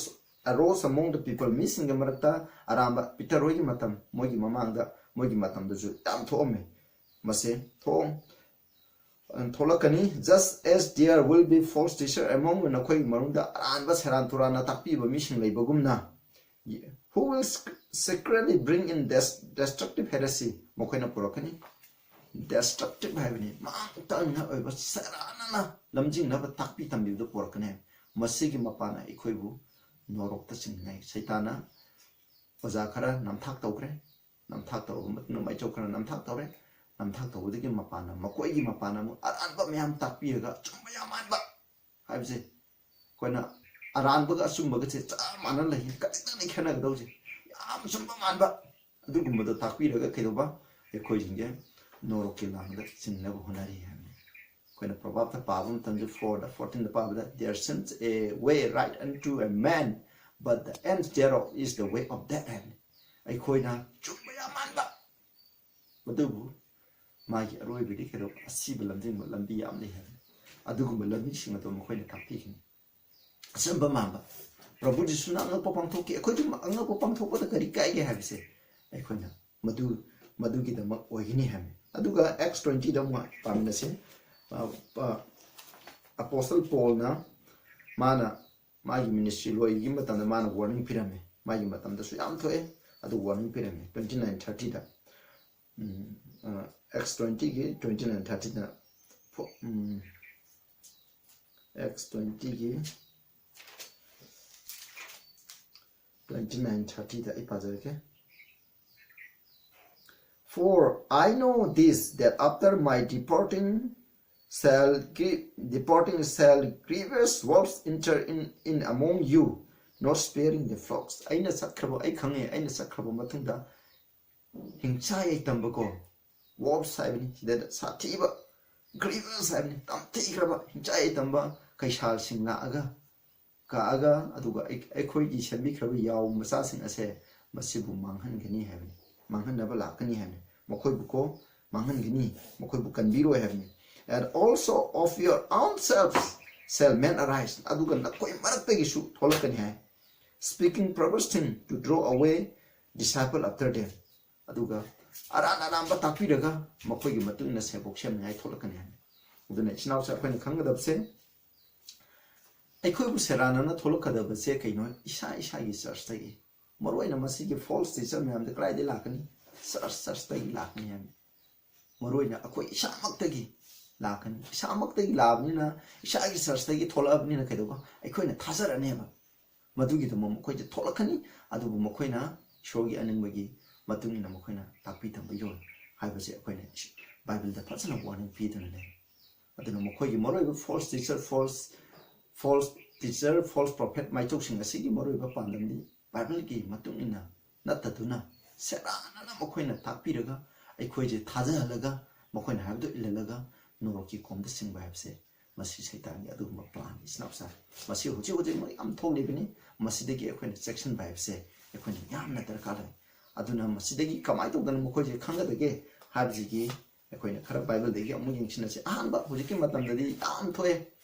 arose among the people." ꯃꯤꯁꯤꯡꯒꯤ ꯃꯔꯛꯇ ꯑꯔꯥꯟꯕ ꯄꯤꯇꯔ ꯍꯣꯏꯒꯤ ꯃꯇꯝ, ꯃꯣꯏꯒꯤ ꯃꯃꯥꯡꯗ, ꯃꯣꯏꯒꯤ ꯃꯇꯝꯗꯁꯨ ꯌꯥꯝ ꯊꯣꯛꯑꯝꯃꯤ꯫ ꯃꯁꯤ ꯊꯣꯛ-, ꯊꯣꯛꯂꯛꯀꯅꯤ꯫ "Just as there will be false teacher among you," ꯅꯈꯣꯏꯒꯤ ꯃꯅꯨꯡꯗ ꯑꯔꯥꯟꯕ ꯁꯦꯔꯥꯟ ꯇꯨꯔꯥꯟꯅ ꯇꯥꯛꯄꯤꯕ ꯃꯤꯁꯤꯡ ꯂꯩꯕꯒꯨꯝꯅ, "who will sc-, secretly bring in des- destructive heresy, ꯃꯈꯣꯏꯅ ꯄꯨꯔꯛꯀꯅꯤ꯫ Destructive ꯍꯥꯏꯕꯅꯤ, ꯃꯥꯡ ꯇꯥꯛꯅꯤꯡꯉꯥꯏ ꯑꯣꯏꯕ, ꯁꯦꯔꯥꯟꯅꯅ ꯂꯝꯖꯤꯡꯅꯕ, ꯇꯥꯛꯄꯤ ꯇꯝꯕꯤꯕꯗ ꯄꯨꯔꯛꯀꯅꯤ꯫ ꯃꯁꯤꯒꯤ ꯃꯄꯥꯟꯅ ꯑꯩꯈꯣꯏꯕꯨ ꯅꯣꯔꯣꯛꯇ ꯆꯤꯡꯅꯩ꯫ ꯁꯩꯇꯥꯅ ꯑꯣꯖꯥ ꯈꯔ ꯅꯝꯊꯥꯛ ꯇꯧꯈ꯭ꯔꯦ꯫ ꯅꯝꯊꯥꯛ ꯇꯧꯔꯕ ꯃꯇꯨꯡꯗ ꯃꯥꯏꯆꯧ ꯈꯔ ꯅꯝꯊꯥꯛ ꯇꯧꯔꯦ꯫ ꯅꯝꯊꯥꯛ ꯇꯧꯕꯗꯒꯤ ꯃꯄꯥꯟꯅ, ꯃꯈꯣꯏꯒꯤ ꯃꯄꯥꯟꯅ ꯑꯃꯨꯛ ꯑꯔꯥꯟꯕ ꯃꯌꯥꯝ ꯇꯥꯛꯄꯤꯔꯒ ꯑꯆꯨꯝꯕ ꯌꯥꯝ ꯃꯥꯟꯕ ꯍꯥꯏꯕꯁꯦ, ꯑꯩꯈꯣꯏꯅ ꯑꯔꯥꯟꯕꯒ ꯑꯆꯨꯝꯕꯒꯁꯦ ꯆꯞ ꯃꯥꯟꯅ ꯂꯩ, ꯈꯖꯤꯛꯇꯪꯅꯤ ꯈꯦꯠꯅꯒꯗꯧꯁꯦ꯫ ꯌꯥꯝ ꯆꯨꯝꯕ ꯃꯥꯟꯕ ꯑꯗꯨꯒꯨꯝꯕꯗꯣ ꯇꯥꯛꯄꯤꯔꯒ ꯀꯩꯗꯧꯕ, ꯑꯩꯈꯣꯏꯁꯤꯡꯁꯦ ꯅꯣꯔꯣꯛꯀꯤ ꯂꯥꯡꯗ ꯆꯤꯡꯅꯕ ꯍꯣꯠꯅꯔꯤ ꯍꯥꯏꯕꯅꯤ꯫ ꯑꯩꯈꯣꯏꯅ ꯄ꯭ꯔꯣꯚꯥꯕꯇ ꯄꯥꯕ ꯃꯇꯝꯗ, ꯐꯣꯔꯗ ꯐꯣꯔꯇꯤꯟꯗ ꯄꯥꯕꯗ, "There seems a way right unto a man, but the end thereof is the way of death" ꯍꯥꯏꯕꯅꯤ꯫ ꯑꯩꯈꯣꯏꯅ ꯆꯨꯝꯕ ꯌꯥꯝ ꯃꯥꯟꯕ, ꯑꯗꯨꯕꯨ ꯃꯥꯒꯤ ꯑꯔꯣꯏꯕꯗꯤ ꯀꯩꯗꯧꯕ, ꯑꯁꯤꯕ ꯂꯝꯖꯤꯡꯕ ꯂꯝꯕꯤ ꯌꯥꯝ ꯂꯩ ꯍꯥꯏꯕꯅꯤ꯫ ꯑꯗꯨꯒꯨꯝꯕ ꯂꯝꯕꯤꯁꯤꯡ ꯑꯗꯣ ꯃꯈꯣꯏꯅ ꯇꯥꯛꯄꯤꯒꯅꯤ꯫ ꯑꯆꯝꯕ ꯃꯥꯟꯕ꯫ ꯄ꯭ꯔꯚꯨ ꯖꯤꯁꯨꯅ ꯑꯉꯛꯄ ꯄꯥꯡꯊꯣꯛꯈꯤ, ꯑꯩꯈꯣꯏꯁꯨ ꯑꯉꯛꯄ ꯄꯥꯡꯊꯣꯛꯄꯗ ꯀꯔꯤ ꯀꯥꯏꯒꯦ ꯍꯥꯏꯕꯁꯦ ꯑꯩꯈꯣꯏꯅ ꯃꯗꯨ, ꯃꯗꯨꯒꯤꯗꯃꯛ ꯑꯣꯏꯒꯅꯤ ꯍꯥꯏꯕꯅꯤ꯫ ꯑꯗꯨꯒ ꯑꯦꯛꯁ ꯇ꯭ꯋꯦꯟꯇꯤꯗ ꯑꯃꯨꯛ ꯄꯥꯃꯤꯟꯅꯁꯤ꯫ ꯑꯄꯣꯁꯇꯜ ꯄꯣꯜꯅ ꯃꯥꯅ ꯃꯥꯒꯤ ꯃꯤꯅꯤꯁꯇ꯭ꯔꯤ ꯂꯣꯏꯈꯤꯕ ꯃꯇꯝꯗ ꯃꯥꯅ ꯋꯥꯔꯅꯤꯡ ꯄꯤꯔꯝꯃꯦ꯫ ꯃꯥꯒꯤ ꯃꯇꯝꯗꯁꯨ ꯌꯥꯝ ꯊꯣꯛꯑꯦ, ꯑꯗꯨ ꯋꯥꯔꯅꯤꯡ ꯄꯤꯔꯝꯃꯦ꯫ ꯇ꯭ꯋꯦꯟꯇꯤ ꯅꯥꯏꯟ ꯊꯥꯔꯇꯤꯗ, ꯑꯦꯛꯁ ꯇ꯭ꯋꯦꯟꯇꯤꯒꯤ ꯇ꯭ꯋꯦꯟꯇꯤ ꯅꯥꯏꯟ ꯊꯥꯔꯇꯤꯗ, ꯑꯦꯛꯁ ꯇ꯭ꯋꯦꯟꯇꯤꯒꯤ ꯇ꯭ꯋꯦꯟꯇꯤ ꯅꯥꯏꯟ ꯊꯥꯔꯇꯤꯗ ꯑꯩ ꯄꯥꯖꯔꯛꯀꯦ꯫ "For I know this, that after my departing shall gri- departing shall grievous wolves enter in, in among you, not sparing the flocks." ꯑꯩꯅ ꯆꯠꯈ꯭ꯔꯕ, ꯑꯩ ꯈꯪꯉꯦ, ꯑꯩꯅ ꯆꯠꯈ꯭ꯔꯕ ꯃꯇꯨꯡꯗ ꯍꯤꯡꯆꯥꯏ ꯇꯝꯕꯀꯣ, wolves ꯍꯥꯏꯕꯅꯤ ꯁꯤꯗ, ꯁꯥꯊꯤꯕ, grievous ꯍꯥꯏꯕꯅꯤ, ꯇꯝꯊꯤꯈ꯭ꯔꯕ ꯍꯤꯡꯆꯥꯏ ꯇꯝꯕ ꯀꯩꯁꯥꯜꯁꯤꯡ ꯂꯥꯛꯑꯒ, ꯀꯛꯑꯒ, ꯑꯗꯨꯒ ꯑꯩ- ꯑꯩꯈꯣꯏꯒꯤ ꯁꯦꯝꯕꯤꯈ꯭ꯔꯕ ꯌꯥꯎ ꯃꯆꯥꯁꯤꯡ ꯑꯁꯦ ꯃꯁꯤꯕꯨ ꯃꯥꯡꯍꯟꯒꯅꯤ ꯍꯥꯏꯕꯅꯤ, ꯃꯥꯡꯍꯟꯅꯕ ꯂꯥꯛꯀꯅꯤ ꯍꯥꯏꯕꯅꯤ꯫ ꯃꯈꯣꯏꯕꯨ ꯀꯣ ꯃꯥꯡꯍꯟꯒꯅꯤ, ꯃꯈꯣꯏꯕꯨ ꯀꯟꯕꯤꯔꯣꯏ ꯍꯥꯏꯕꯅꯤ꯫ "And also of your own selves shall men arise," ꯑꯗꯨꯒ ꯅꯈꯣꯏ ꯃꯔꯛꯇꯒꯤꯁꯨ ꯊꯣꯛꯂꯛꯀꯅꯤ ꯍꯥꯏ, "speaking perverse thing to draw away disciple after them." ꯑꯗꯨꯒ ꯑꯔꯥꯟ ꯑꯔꯥꯟꯕ ꯇꯥꯛꯄꯤꯔꯒ ꯃꯈꯣꯏꯒꯤ ꯃꯇꯨꯡ ꯏꯟꯅ ꯁꯦꯕꯣꯛ ꯁꯦꯝꯅꯤꯡꯉꯥꯏ ꯊꯣꯛꯂꯛꯀꯅꯤ ꯍꯥꯏꯕꯅꯤ꯫ ꯑꯗꯨꯅ ꯏꯆꯤꯟ ꯏꯅꯥꯎꯁꯦ ꯑꯩꯈꯣꯏꯅ ꯈꯪꯒꯗꯕꯁꯦ, ꯑꯩꯈꯣꯏꯕꯨ ꯁꯦꯔꯥꯟꯅꯅ ꯊꯣꯛꯂꯛꯀꯗꯕꯁꯦ ꯀꯩꯅꯣ? ꯏꯁꯥ ꯏꯁꯥꯒꯤ ꯆꯔꯆꯇꯒꯤ꯫ ꯃꯔꯨꯑꯣꯏꯅ ꯃꯁꯤꯒꯤ false teacher ꯃꯌꯥꯝꯗ ꯀꯗꯥꯏꯗꯒꯤ ꯂꯥꯛꯀꯅꯤ? Church, churchꯇꯒꯤ ꯂꯥꯛꯀꯅꯤ ꯍꯥꯏꯕꯅꯤ꯫ ꯃꯔꯨꯑꯣꯏꯅ ꯑꯩꯈꯣꯏ ꯏꯁꯥꯃꯛꯇꯒꯤ ꯂꯥꯛꯀꯅꯤ꯫ ꯏꯁꯥꯃꯛꯇꯒꯤ ꯂꯥꯛꯑꯕꯅꯤꯅ, ꯏꯁꯥꯒꯤ churchꯇꯒꯤ ꯊꯣꯛꯂꯛꯑꯕꯅꯤꯅ ꯀꯩꯗꯧꯕ? ꯑꯩꯈꯣꯏꯅ ꯊꯥꯖꯔꯅꯦꯕ꯫ ꯃꯗꯨꯒꯤꯗꯃꯛ ꯃꯈꯣꯏꯁꯦ ꯊꯣꯛꯂꯛꯀꯅꯤ, ꯑꯗꯨꯕꯨ ꯃꯈꯣꯏꯅ ꯏꯁꯣꯔꯒꯤ ꯑꯅꯤꯡꯕꯒꯤ ꯃꯇꯨꯡ ꯏꯟꯅ ꯃꯈꯣꯏꯅ ꯇꯥꯛꯄꯤ ꯇꯝꯕ ꯌꯥꯎꯏ ꯍꯥꯏꯕꯁꯦ ꯑꯩꯈꯣꯏꯅ ꯕꯥꯏꯕꯜꯗ ꯐꯖꯅ warning ꯄꯤꯗꯨꯅ ꯂꯩ꯫ ꯑꯗꯨꯅ ꯃꯈꯣꯏꯒꯤ ꯃꯔꯨꯑꯣꯏꯕ false teacher, false, false teacher, false prophet ꯃꯥꯏꯆꯧꯁꯤꯡ ꯑꯁꯤꯒꯤ ꯃꯔꯨꯑꯣꯏꯕ ꯄꯥꯟꯗꯝꯗꯤ ꯕꯥꯏꯕꯜꯒꯤ ꯃꯇꯨꯡ ꯏꯟꯅ ꯅꯠꯇꯗꯨꯅ ꯁꯦꯔꯥꯟꯅꯅ ꯃꯈꯣꯏꯅ ꯇꯥꯛꯄꯤꯔꯒ ꯑꯩꯈꯣꯏꯁꯦ ꯊꯥꯖꯍꯜꯂꯒ ꯃꯈꯣꯏꯅ ꯍꯥꯏꯕꯗꯨ ꯏꯜꯍꯜꯂꯒ ꯅꯣꯔꯣꯛꯀꯤ ꯈꯣꯡꯗ ꯆꯤꯡꯕ ꯍꯥꯏꯕꯁꯦ ꯃꯁꯤ ꯁꯩꯇꯥꯟꯒꯤ ꯑꯗꯨꯒꯨꯝꯕ plan ꯏꯆꯤꯟ ꯏꯅꯥꯎꯁꯥ꯫ ꯃꯁꯤ ꯍꯧꯖꯤꯛ ꯍꯧꯖꯤꯛ ꯃꯣꯏ ꯌꯥꯝ ꯊꯣꯛꯂꯤꯕꯅꯤ꯫ ꯃꯁꯤꯗꯒꯤ ꯑꯩꯈꯣꯏꯅ ꯆꯦꯛꯁꯤꯟꯕ ꯍꯥꯏꯕꯁꯦ ꯑꯩꯈꯣꯏꯅ ꯌꯥꯝꯅ ꯗꯔꯀꯥꯔ ꯂꯩ꯫ ꯑꯗꯨꯅ ꯃꯁꯤꯗꯒꯤ ꯀꯃꯥꯏꯅ ꯇꯧꯗꯅ ꯃꯈꯣꯏꯁꯦ ꯈꯪꯒꯗꯒꯦ ꯍꯥꯏꯕꯁꯤꯒꯤ ꯑꯩꯈꯣꯏꯅ ꯈꯔ ꯕꯥꯏꯕꯜꯗꯒꯤ ꯑꯃꯨꯛ ꯌꯦꯡꯁꯤꯟꯅꯁꯤ꯫ ꯑꯍꯥꯟꯕ ꯍꯧꯖꯤꯛꯀꯤ ꯃꯇꯝꯗꯗꯤ ꯌꯥꯝ ꯊꯣꯛꯑꯦ꯫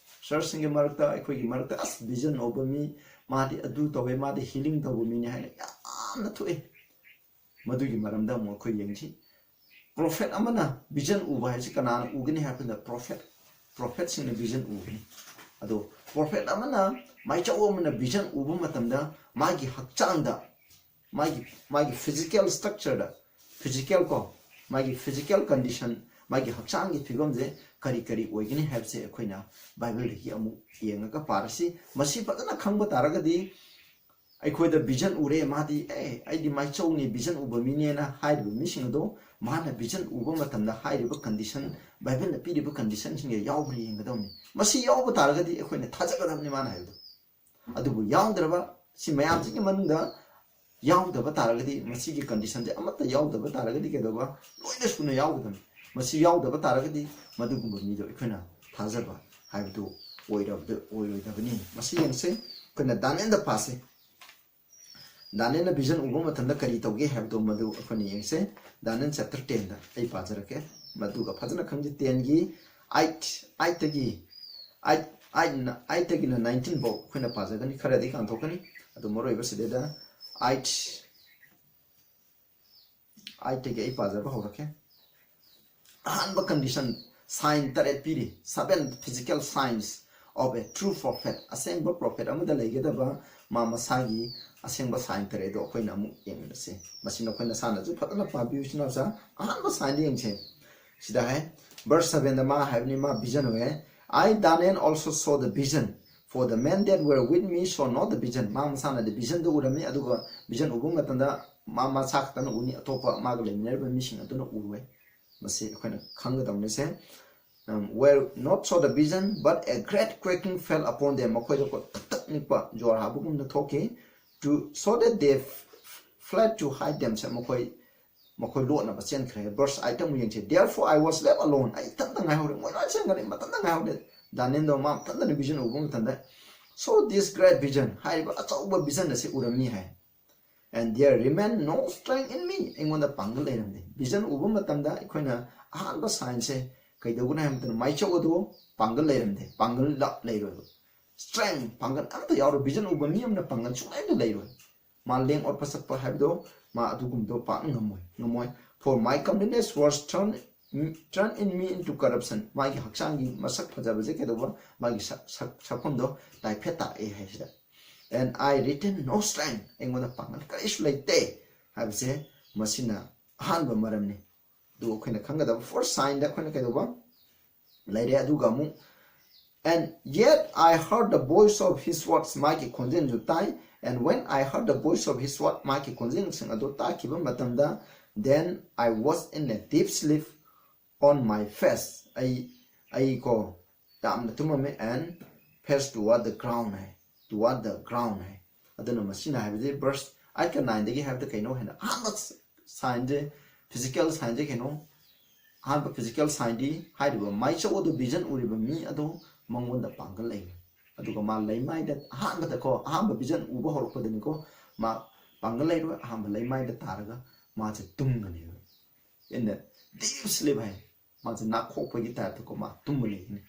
Churchꯁꯤꯡꯒꯤ ꯃꯔꯛꯇ, ꯑꯩꯈꯣꯏꯒꯤ ꯃꯔꯛꯇ, "ꯑꯁ, vision ꯎꯕ ꯃꯤ, ꯃꯥꯗꯤ ꯑꯗꯨ ꯇꯧꯋꯦ, ꯃꯥꯗꯤ healing ꯇꯧꯕ ꯃꯤꯅꯤ" ꯍꯥꯏꯅ ꯌꯥꯝꯅ ꯊꯣꯛꯑꯦ꯫ ꯃꯗꯨꯒꯤ ꯃꯔꯝꯗ ꯑꯃꯨꯛ ꯑꯩꯈꯣꯏ ꯌꯦꯡꯁꯤ꯫ Prophet ꯑꯃꯅ vision ꯎꯕ ꯍꯥꯏꯁꯤ ꯀꯅꯥꯅ ꯎꯒꯅꯤ ꯍꯥꯏꯕ ꯃꯇꯝꯗ prophet, prophetꯁꯤꯡꯅ vision ꯎꯒꯅꯤ꯫ ꯑꯗꯣ prophet ꯑꯃꯅ, ꯃꯥꯏꯆꯧ ꯑꯃꯅ vision ꯎꯕ ꯃꯇꯝꯗ ꯃꯥꯒꯤ ꯍꯛꯆꯥꯡꯗ, ꯃꯥꯒꯤ, ꯃꯥꯒꯤ physical structureꯗ, physical ꯀꯣ, ꯃꯥꯒꯤ physical condition, ꯃꯥꯒꯤ ꯍꯛꯆꯥꯡꯒꯤ ꯐꯤꯕꯝꯁꯦ ꯀꯔꯤ ꯀꯔꯤ ꯑꯣꯏꯒꯅꯤ ꯍꯥꯏꯕꯁꯦ ꯑꯩꯈꯣꯏꯅ ꯕꯥꯏꯕꯜꯗꯒꯤ ꯑꯃꯨꯛ ꯌꯦꯡꯉꯒ ꯄꯥꯔꯁꯤ꯫ ꯃꯁꯤ ꯐꯖꯅ ꯈꯪꯕ ꯇꯥꯔꯒꯗꯤ ꯑꯩꯈꯣꯏꯗ vision ꯎꯔꯦ, ꯃꯥꯗꯤ, "ꯑꯦ, ꯑꯩꯗꯤ ꯃꯥꯏꯆꯧꯅꯤ, vision ꯎꯕ ꯃꯤꯅꯦꯅ" ꯍꯥꯏꯔꯤꯕ ꯃꯤꯁꯤꯡ ꯑꯗꯣ ꯃꯥꯅ vision ꯎꯕ ꯃꯇꯝꯗ ꯍꯥꯏꯔꯤꯕ condition, ꯕꯥꯏꯕꯜꯅ ꯄꯤꯔꯤꯕ conditionꯁꯤꯡꯁꯦ ꯌꯥꯎꯕ꯭ꯔꯥ ꯌꯦꯡꯒꯗꯕꯅꯤ꯫ ꯃꯁꯤ ꯌꯥꯎꯕ ꯇꯥꯔꯒꯗꯤ ꯑꯩꯈꯣꯏꯅ ꯊꯥꯖꯒꯗꯕꯅꯤ ꯃꯥꯅ ꯍꯥꯏꯕꯗꯣ꯫ ꯑꯗꯨꯕꯨ ꯌꯥꯎꯗ꯭ꯔꯕ, ꯁꯤ ꯃꯌꯥꯝꯁꯤꯒꯤ ꯃꯅꯨꯡꯗ ꯌꯥꯎꯗꯕ ꯇꯥꯔꯒꯗꯤ, ꯃꯁꯤꯒꯤ conditionꯁꯦ ꯑꯃꯠꯇ ꯌꯥꯎꯗꯕ ꯇꯥꯔꯒꯗꯤ ꯀꯩꯗꯧꯕ? ꯂꯣꯏꯅ ꯁꯨꯅ ꯌꯥꯎꯒꯗꯕꯅꯤ꯫ ꯃꯁꯤ ꯌꯥꯎꯗꯕ ꯇꯥꯔꯒꯗꯤ ꯃꯗꯨꯒꯨꯝꯕ ꯃꯤꯗꯣ ꯑꯩꯈꯣꯏꯅ ꯊꯥꯖꯕ ꯍꯥꯏꯕꯗꯨ ꯑꯣꯏꯔꯕꯗ-, ꯑꯣꯏꯔꯣꯏꯗꯕꯅꯤ꯫ ꯃꯁꯤ ꯌꯦꯡꯁꯦ, ꯑꯩꯈꯣꯏꯅ ꯗꯥꯅꯤꯌꯦꯜꯗ ꯄꯥꯁꯦ꯫ ꯗꯥꯅꯤꯌꯦꯜꯅ vision ꯎꯕ ꯃꯇꯝꯗ ꯀꯔꯤ ꯇꯧꯒꯦ ꯍꯥꯏꯕꯗꯣ ꯃꯗꯨ ꯑꯩꯈꯣꯏꯅ ꯌꯦꯡꯁꯦ꯫ ꯗꯥꯅꯤꯌꯦꯜ chapter tenꯗ ꯑꯩ ꯄꯥꯖꯔꯛꯀꯦ, ꯃꯗꯨꯒ ꯐꯖꯅ ꯈꯪꯖꯩ꯫ Tenꯒꯤ eight, eightꯇꯒꯤ, eight, eightꯅ, eightꯇꯒꯤꯅ nineteen ꯐꯥꯎ ꯑꯩꯈꯣꯏꯅ ꯄꯥꯖꯒꯅꯤ, ꯈꯔꯗꯤ ꯀꯥꯟꯊꯣꯛꯀꯅꯤ꯫ ꯑꯗꯨ ꯃꯔꯨ ꯑꯣꯏꯕ ꯁꯤꯗꯩꯗ eight, eightꯇꯒꯤ ꯑꯩ ꯄꯥꯖꯕ ꯍꯧꯔꯛꯀꯦ꯫ ꯑꯍꯥꯟꯕ condition, sign ꯇꯔꯦꯠ ꯄꯤꯔꯤ, seven physical signs of a true prophet, ꯑꯁꯦꯡꯕ prophet ꯑꯃꯗ ꯂꯩꯒꯗꯕ ꯃꯥ ꯃꯁꯥꯒꯤ ꯑꯁꯦꯡꯕ sign ꯇꯔꯦꯠ ꯑꯗꯣ ꯑꯩꯈꯣꯏꯅ ꯑꯃꯨꯛ ꯌꯦꯡꯃꯤꯟꯅꯁꯤ꯫ ꯃꯁꯤ ꯅꯈꯣꯏ ꯅꯁꯥꯅꯁꯨ ꯐꯖꯅ ꯄꯥꯕꯤꯌꯨ, ꯏꯆꯤꯟ ꯏꯅꯥꯎꯁꯥ꯫ ꯑꯍꯥꯟꯕ sign ꯗ ꯌꯦꯡꯁꯦ꯫ ꯁꯤꯗ ꯍꯥꯏ, verse seven ꯗ ꯃꯥ ꯍꯥꯏꯕꯅꯤ, ꯃꯥ vision ꯎꯏ꯫ "I, Daniel, also saw the vision, for the men that were with me saw not the vision." ꯃꯥ ꯃꯁꯥꯅꯗꯤ vision ꯗꯨ ꯎꯔꯝꯃꯤ, ꯑꯗꯨꯒ vision ꯎꯕ ꯃꯇꯝꯗ ꯃꯥ ꯃꯁꯥ ꯈꯛꯇꯅ ꯎꯅꯤ, ꯑꯇꯣꯞꯄ ꯃꯥꯒ ꯂꯩꯃꯤꯟꯅꯔꯤꯕ ꯃꯤꯁꯤꯡ ꯑꯗꯨꯅ ꯎꯔꯣꯏ꯫ ꯃꯁꯤ ꯑꯩꯈꯣꯏꯅ ꯈꯪꯒꯗꯕꯅꯤꯁꯦ꯫ Um, were not saw the vision, but a great quaking fell upon them. ꯃꯈꯣꯏꯗ ꯀꯣ ꯊꯛ ꯊꯛ ꯅꯤꯛꯄ ꯖ꯭ꯋꯥꯔ ꯍꯥꯕꯒꯨꯝꯅ ꯊꯣꯛꯈꯤ꯫ To, so that they f-, f-, fled to hide them. ꯁꯦ ꯃꯈꯣꯏ, ꯃꯈꯣꯏ ꯂꯣꯠꯅꯕ ꯆꯦꯟꯈ꯭ꯔꯦ꯫ Verse eight ꯑꯃꯨꯛ ꯌꯦꯡꯁꯦ꯫ "Therefore I was left alone." ꯑꯩ ꯏꯊꯟꯇ ꯉꯥꯏꯍꯧꯔꯦ꯫ ꯃꯣꯏ ꯂꯣꯏ ꯆꯦꯟꯈ꯭ꯔꯦ, ꯃꯊꯟꯇ ꯉꯥꯏꯍꯧꯔꯦ꯫ ꯗꯥꯅꯤꯌꯦꯜꯗꯣ ꯃꯥ ꯃꯊꯟꯇꯅ vision ꯎꯕ ꯃꯇꯝꯗ, "So this great vision," ꯍꯥꯏꯔꯤꯕ ꯑꯆꯧꯕ vision ꯑꯁꯤ ꯎꯔꯝꯃꯤ ꯍꯥꯏ꯫ "And there remained no strength in me." ꯑꯩꯉꯣꯟꯗ ꯄꯥꯡꯒꯜ ꯂꯩꯔꯝꯗꯦ꯫ Vision ꯎꯕ ꯃꯇꯝꯗ ꯑꯩꯈꯣꯏꯅ ꯑꯍꯥꯟꯕ sign ꯁꯦ ꯀꯩꯗꯧꯒꯅꯤ ꯍꯥꯏꯕ ꯃꯇꯝꯗ ꯃꯥꯏꯆꯧ ꯑꯗꯨ ꯄꯥꯡꯒꯜ ꯂꯩꯔꯝꯗꯦ, ꯄꯥꯡꯒꯜ ꯂ-, ꯂꯩꯔꯣꯏꯕ꯫ Strength, ꯄꯥꯡꯒꯜ ꯑꯝꯇ ꯌꯥꯎꯔꯣꯏ꯫ Vision ꯎꯕ ꯃꯤ ꯑꯃꯅ ꯄꯥꯡꯒꯜ ꯁꯨꯡꯂꯩꯗ ꯂꯩꯔꯣꯏ꯫ ꯃꯥ ꯂꯦꯡ ꯑꯣꯠꯄ ꯆꯠꯄ ꯍꯥꯏꯕꯗꯣ ꯃꯥ ꯑꯗꯨꯒꯨꯝꯕꯗꯣ ꯄꯥꯛꯅ ꯉꯝꯃꯣꯏ, ꯉꯝꯃꯣꯏ꯫ "For my countenance was turned, turned in me into corruption." ꯃꯥꯒꯤ ꯍꯛꯆꯥꯡꯒꯤ ꯃꯁꯛ ꯐꯖꯕꯁꯦ ꯀꯩꯗꯧꯕ? ꯃꯥꯒꯤ ꯁꯛ-, ꯁꯛ-, ꯁꯛꯐꯝꯗꯣ ꯇꯥꯏꯐꯦꯠ ꯇꯥꯛꯑꯦ ꯍꯥꯏꯁꯤꯗ꯫ "And I retained no strength." ꯑꯩꯉꯣꯟꯗ ꯄꯥꯡꯒꯜ ꯀꯔꯤꯁꯨ ꯂꯩꯇꯦ ꯍꯥꯏꯕꯁꯦ ꯃꯁꯤꯅ ꯑꯍꯥꯟꯕ ꯃꯔꯝꯅꯤ꯫ ꯑꯗꯨ ꯑꯩꯈꯣꯏꯅ ꯈꯪꯒꯗꯕ first sign ꯗ ꯑꯩꯈꯣꯏꯅ ꯀꯩꯗꯧꯕ ꯂꯩꯔꯦ? ꯑꯗꯨꯒ ꯑꯃꯨꯛ, "And yet I heard the voice of his words." ꯃꯥꯒꯤ ꯈꯣꯟꯖꯦꯜꯁꯨ ꯇꯥꯏ꯫ "And when I heard the voice of his word," ꯃꯥꯒꯤ ꯈꯣꯟꯖꯦꯜꯁꯤꯡ ꯑꯗꯨ ꯇꯥꯈꯤꯕ ꯃꯇꯝꯗ, "then I was in a deep sleep on my face." ꯑꯩ, ꯑꯩ ꯀꯣ ꯌꯥꯝꯅ ꯇꯨꯝꯃꯝꯃꯦ꯫ "And face toward the ground" high, "toward the ground" ꯍꯥꯏ꯫ ꯑꯗꯨꯅ ꯃꯁꯤꯅ ꯍꯥꯏꯕꯗꯤ verse eight ꯀ nine ꯗꯒꯤ ꯍꯥꯏꯕꯗ ꯀꯩꯅꯣ ꯍꯥꯏꯅ ꯑꯍꯥꯟꯕ sign ꯁꯦ, physical sign ꯁꯦ ꯀꯩꯅꯣ? ꯑꯍꯥꯟꯕ physical sign ꯗꯤ ꯍꯥꯏꯔꯤꯕ ꯃꯥꯏꯆꯧ ꯑꯗꯨ, vision ꯎꯔꯤꯕ ꯃꯤ ꯑꯗꯨ ꯃꯉꯣꯟꯗ ꯄꯥꯡꯒꯜ ꯂꯩꯔꯣꯏ꯫ ꯑꯗꯨꯒ ꯃꯥ ꯂꯩꯃꯥꯏꯗ ꯑꯍꯥꯟꯕꯗꯀꯣ, ꯑꯍꯥꯟꯕ vision ꯎꯕ ꯍꯧꯔꯛꯄꯗꯅꯤꯀꯣ, ꯃꯥ ꯄꯥꯡꯒꯜ ꯂꯩꯔꯣꯏ, ꯑꯍꯥꯟꯕ ꯂꯩꯃꯥꯏꯗ ꯇꯥꯔꯒ ꯃꯥꯁꯦ ꯇꯨꯝꯒꯅꯦꯕ꯫ In the deep sleep ꯍꯥꯏ, ꯃꯥꯁꯦ ꯅꯥꯈꯣꯛꯄꯒꯤ type ꯇꯀꯣ ꯃꯥ ꯇꯨꯝꯕ ꯂꯩꯒꯅꯤ,